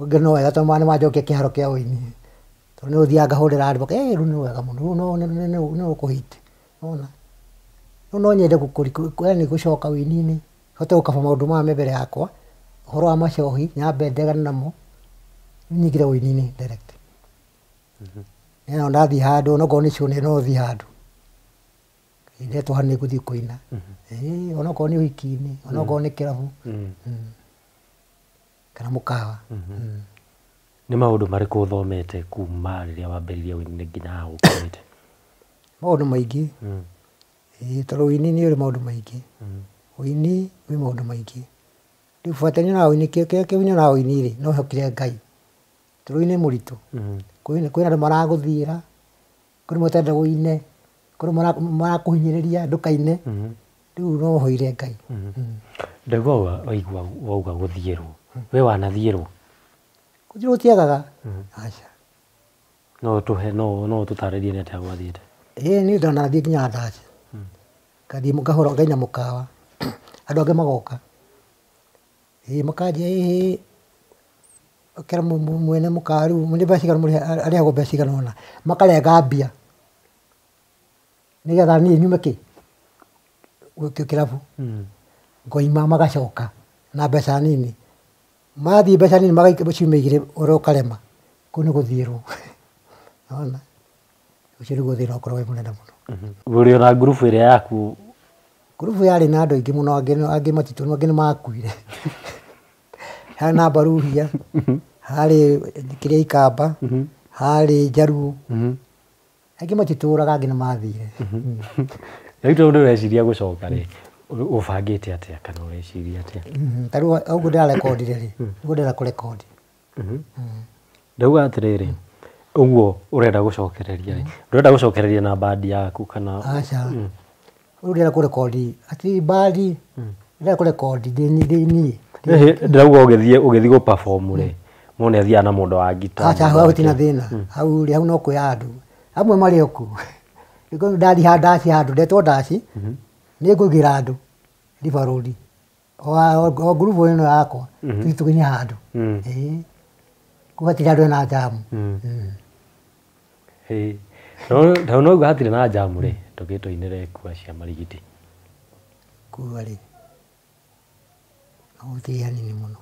[SPEAKER 1] Ũngĩ no wega tondũ nĩ manjokia kĩharo kĩa ũini tondũ nĩ ũthiaga ngahũrĩra andũ rĩu nĩ wega mũno rĩu no ũkũhit nĩwona. Rĩu no nyende yani gũcoka ũini-inĩ hote gũkaba maũndũ maya me mbere yakwa ũhoro wa macohi nyambe ndegane namo nyingĩre ũini-inĩ direct. Nĩ ndathiĩ handũ onokorwo nĩ show no thiĩ handũ ndetwo handũ nĩ ngũthiĩ kũina onokorwo nĩ ũhiki-inĩ onokorwo nĩ kĩrabu kana mũkawa.
[SPEAKER 2] Nĩ maũndũ marĩkũ ũthomete kuma rĩrĩa wambĩrĩirie ũini nginya haha ũkinyĩte?
[SPEAKER 1] Maũndũ maingĩ. Tondũ ũini nĩ ũrĩ maũndũ maingĩ. Ũini wĩ maũndũ maingĩ. Rĩu bata nyonaga ũini kĩrĩa nyonaga ũini rĩ no hokire Ngai. Tondũ ũini nĩ mũritũ. Kwĩna andũ maragũthiĩra, kwĩna matarenda ũine, kwĩna marakũhinyĩrĩria ndũkaine. Rĩu no ũhoire Ngai.
[SPEAKER 2] Ndaigua waigua wauga gũthiĩrwo. We wanathiĩrwo?
[SPEAKER 1] Gũthiĩrwo gũtiagaga. Aca.
[SPEAKER 2] No tũhe no tũtarĩrie nĩ atĩa gwathiĩte?
[SPEAKER 1] Ĩĩ niĩ ndanathiĩ nginya ndaci. Ngathiĩ ngahũra ngaina mũkawa. Andũ angĩ magoka. Ĩĩ makanjia ĩĩ ũkera mwene mũkawa rĩu nĩ mbeca cigana arĩhagwo mbeca cigana ũna. Makarenga mbia nĩgetha niĩ nyume kĩ kĩrabu. Ngoima magacoka na mbeca nini. Mathiĩ mbeca nini magaikia ciumia igĩrĩ ũrĩa ũkarema. Kũu nĩ gũthiĩrwo. Nĩwona? Ũcio nĩguo thĩna ũkoragwo wĩ mũnene mũno.
[SPEAKER 2] Ũrĩ ona ngurubu ĩrĩa yaku?
[SPEAKER 1] Ngurubu yarĩ na andũ aingĩ mũno angĩ matitũ angĩ nĩ makuire. Harĩ na Baruhia, harĩ kĩrĩa Ikamba, harĩ Njaruo. Angĩ matitũraga angĩ nĩ mathire.
[SPEAKER 2] Rĩu tondũ ũreciria gũcoka rĩ, ũbangĩte atĩa kana ũreciria atĩa?
[SPEAKER 1] Ta rĩu ũguo ndĩrarekondire rĩ, nĩguo ndĩrenda kũrekondi.
[SPEAKER 2] Ndauga atĩrĩrĩ, ũguo ũrenda gũcokereria rĩ, ndũrenda gũcokereria na bandi yaku kana?
[SPEAKER 1] Aca. Rĩu ndĩrenda kũrekondi atĩ bandi ndĩrenda kũrekondi ndĩ niĩ.
[SPEAKER 2] Ndĩrauga ũgĩthiĩ gũ perform rĩ, mũndũ nĩ athiaga na mũndũ wa ngita.
[SPEAKER 1] Aca hau hatirĩ na thĩna. Hau rĩ hau no kwĩ andũ. Amwe marĩ o kuo. Rĩu ndathiĩ ndaci handũ ndetwo ndaci nĩ ngũigĩra andũ River Road. O ngurubu ĩno yakwa tũthiĩ tũkinye handũ. Ĩĩ. Kũu hatirĩ handũ hena njamu.
[SPEAKER 2] Tondũ no hatirĩ na njamu rĩ, ndũgĩtũinĩre kura cia Marigiti.
[SPEAKER 1] Kura rĩ, no gũtirĩ hanini mũno.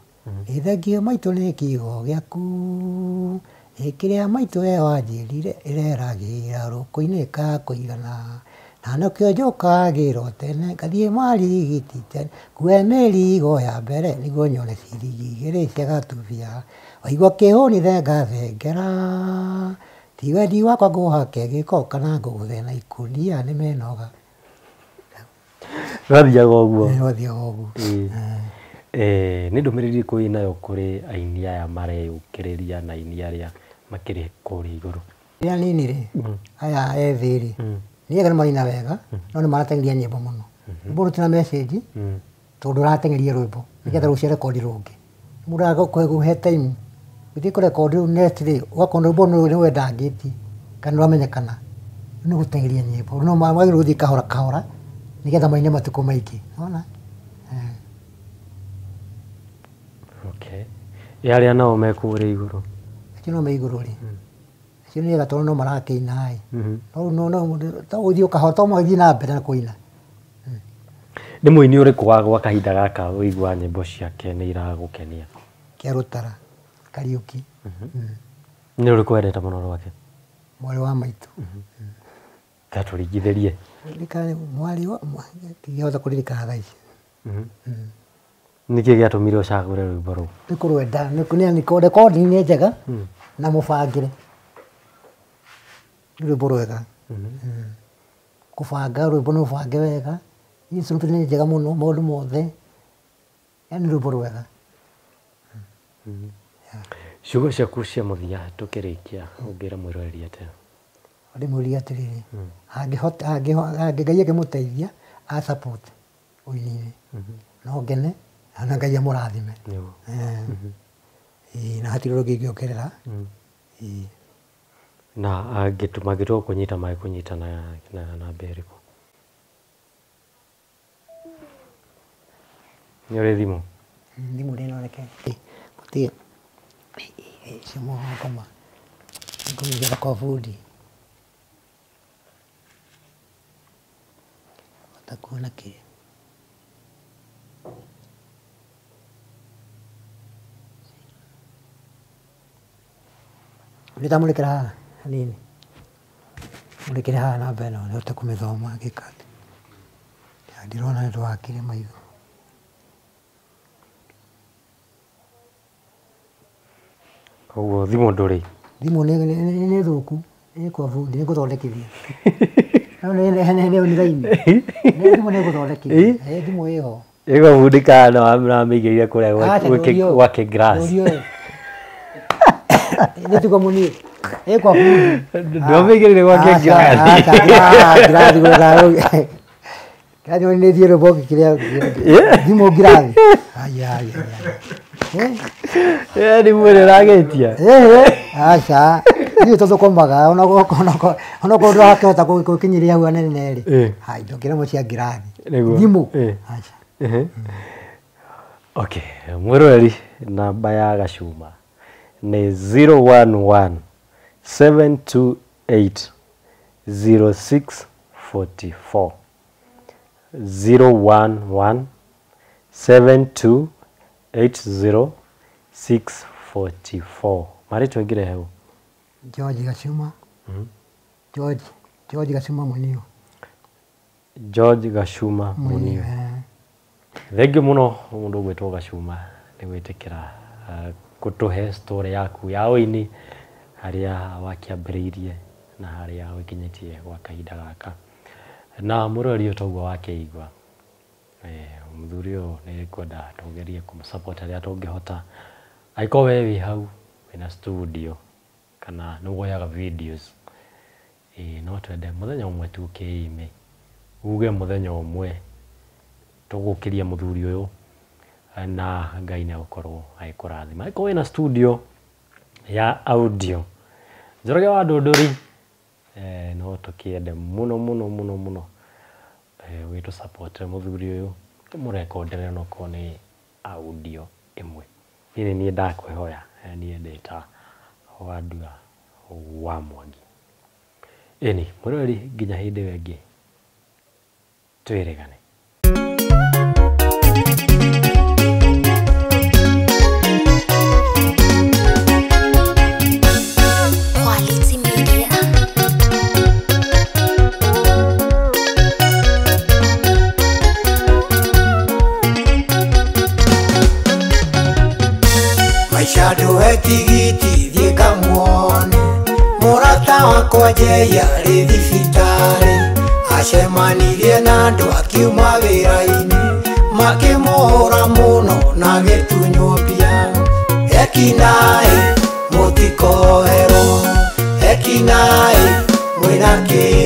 [SPEAKER 1] Ĩ thengio maitũ nĩ kiugo gĩaku, ĩ kĩrĩa maitũ we wanjĩrire ĩreragĩra rũkũ-inĩ kakũigana. Na nĩkĩo njũkagĩrwo tene ngathiĩ marigiti tene ngue mĩrigo ya mbere nĩguo nyone ciringi igĩrĩ cia gatubia. Waigua kĩhũni thenga thengera ti wendi wakwa ngũhake gĩko kana ngũgũthe na ikũnia nĩ mĩnoga.
[SPEAKER 2] Rwathiaga ũguo.
[SPEAKER 1] Rwathiaga ũguo.
[SPEAKER 2] Nĩ ndũmĩrĩri ĩrĩkũ wĩnayo kũrĩ aini aya mareyũkĩrĩria na aini arĩa makĩrĩ kũrĩa igũrũ?
[SPEAKER 1] Rĩrĩa nini rĩ, aya ethĩ rĩ, nĩ ega nĩ maraina wega, no nĩ marateng'eria nyĩmbo mũno. Rwĩmbo rũtirĩ na message, tondũ ũrateng'eria rwĩmbo nĩgetha rũcio rekondi rũngĩ. Mũndũ agakũhe time gũthiĩ kũrekondi rĩu next rĩ, ũgakora rwĩmbo nĩ wendangĩtie kana nĩrwamenyekana. Nĩ gũteng'eria nyĩmbo, no magĩrĩirwo gũthiĩ kahora kahora nĩgetha maine matukũ maingĩ. Nĩwona?
[SPEAKER 2] Okay. Ĩ arĩa nao me kũrĩa igũrũ?
[SPEAKER 1] Acio no me igũrũ rĩ, acio nĩ ega tondũ no marakĩina ĩ. No no to gũthiĩ kahora, to mathiĩ na mbere na kũina.
[SPEAKER 2] Nĩ mũini ũrĩkũ wa gwa kahinda gaka ũiguaga nyĩmbo ciake nĩ iragũkenia?
[SPEAKER 1] Kĩarũtara, Kariũki.
[SPEAKER 2] Nĩ ũrĩkũ wendete mũno rwake?
[SPEAKER 1] Mwarĩ wa maitũ.
[SPEAKER 2] Gatũringithĩrie.
[SPEAKER 1] Ririkana mwarĩ wa ndingĩhota kũririkana thaa ici.
[SPEAKER 2] Nĩkĩ gĩatũmire ũcagũre rwĩmbo rũu?
[SPEAKER 1] Nĩ kũrwenda, nĩ recording nĩ njega na mũbangĩre. Nĩ rwĩmbo rwega. Kũbanga rwĩmbo nĩ ũbange wega, instrument nĩ njega mũno, maũndũ mothe. Yaani rwĩmbo rwega.
[SPEAKER 2] Ciugo ciaku cia mũthia tũkĩrĩkia ũngĩra mwĩroreri atĩa?
[SPEAKER 1] Ndĩmũrie atĩrĩrĩ, angĩhota Ngai angĩmũteithia a support ũini-inĩ, no ngene na Ngai amũrathime. Ĩĩ na hatirĩ ũndũ ũngĩ ingĩongerera. Ĩĩ.
[SPEAKER 2] Na mangĩtua kũnyita magĩkũnyita na namba ĩrĩkũ? Nĩ ũrĩ thimũ?
[SPEAKER 1] Thimũ ndĩ reke. Gũtirĩ icio ngoma ngũmĩigĩra kwa bundi. Hota kuona kĩrĩa. Nĩndamũrĩkĩra haha hanini, mũrĩkĩre haha namba ĩno hote kũmĩthoma ngĩka atĩ. Ndirona nĩ ũndũ wa kĩrĩa maitho.
[SPEAKER 2] Koguo thimũ ndũrĩ?
[SPEAKER 1] Thimũ nĩ thũku, ĩ kwa bundi nĩ ngũthondekithia. No nĩ raini. Thimũ nĩ ngũthondekithia. Thimũ ĩho.
[SPEAKER 2] Ĩ kwa bundi kana ũramĩigĩrĩire kũrĩa gwake glass?
[SPEAKER 1] Nĩ tugo mũnini. Ĩ kwa bundi.
[SPEAKER 2] Ndũramĩigĩrĩire gwake glass?
[SPEAKER 1] Ngirathi gwetha. Ngirathi nĩ thiĩ rwĩmbo kĩrĩa thimũ ngirathi. Aya aya.
[SPEAKER 2] Thimũ ĩrĩa ũragĩtia?
[SPEAKER 1] Aca. Ithuĩ tũthũkũmaga onokorwo ndũrakĩhota gũkinyĩria hau hanene rĩ. Hai ndũngĩremwo cia ngirathi. Thimũ. Aca.
[SPEAKER 2] Okay, mwĩroreri namba ya Gacuma nĩ 011 728 0644 011 72 80 644. Marĩtwa ĩngĩrehe hau?
[SPEAKER 1] George Gacuma. George Gacuma Munio.
[SPEAKER 2] George Gacuma Munio. Thengiũ mũno mũndũ ũgwĩtwo Gacuma nĩ gwĩtĩkĩra gũtũhe story yaku ya ũini harĩa wakĩambĩrĩirie na harĩa ũkinyĩtie gwa kahinda gaka. Na mũrori ũyũ toguo wakĩigua, mũthuri ũyũ nĩ ngwenda tũgerie kũmũ support harĩa tũngĩhota. Angĩkorwo we wĩ hau wĩna studio kana nĩ woyaga videos, no twende mũthenya ũmwe tu ũkĩime uge mũthenya ũmwe tũgũkĩria mũthuri ũyũ na Ngai nĩ egũkorwo agĩkũrathima. Angĩkorwo wĩna studio ya audio Njoroge wa Ndũndũri, no tũkĩende mũno mũno mũno mũno ũgĩtũ support mũthuri ũyũ tũmũrekondere onokorwo nĩ audio ĩmwe. Niĩ nĩ niĩ ndakwĩhoya, niĩ ndĩ ta Wandua wa Mwangi. Ĩni mwĩroreri nginya hĩndĩ ĩyo ĩngĩ twĩrĩgane.
[SPEAKER 5] Quality Media. Njoe tigiti thiĩ ngamuone. Mũrata wakwa Njei arĩ thibitarĩ, acemanirie na andũ akiuma wĩra-inĩ, makĩmũhũra mũno na gĩtunywo mbia. Ekinaĩ mũtikoherwo, ekinaĩ mwĩna kĩo.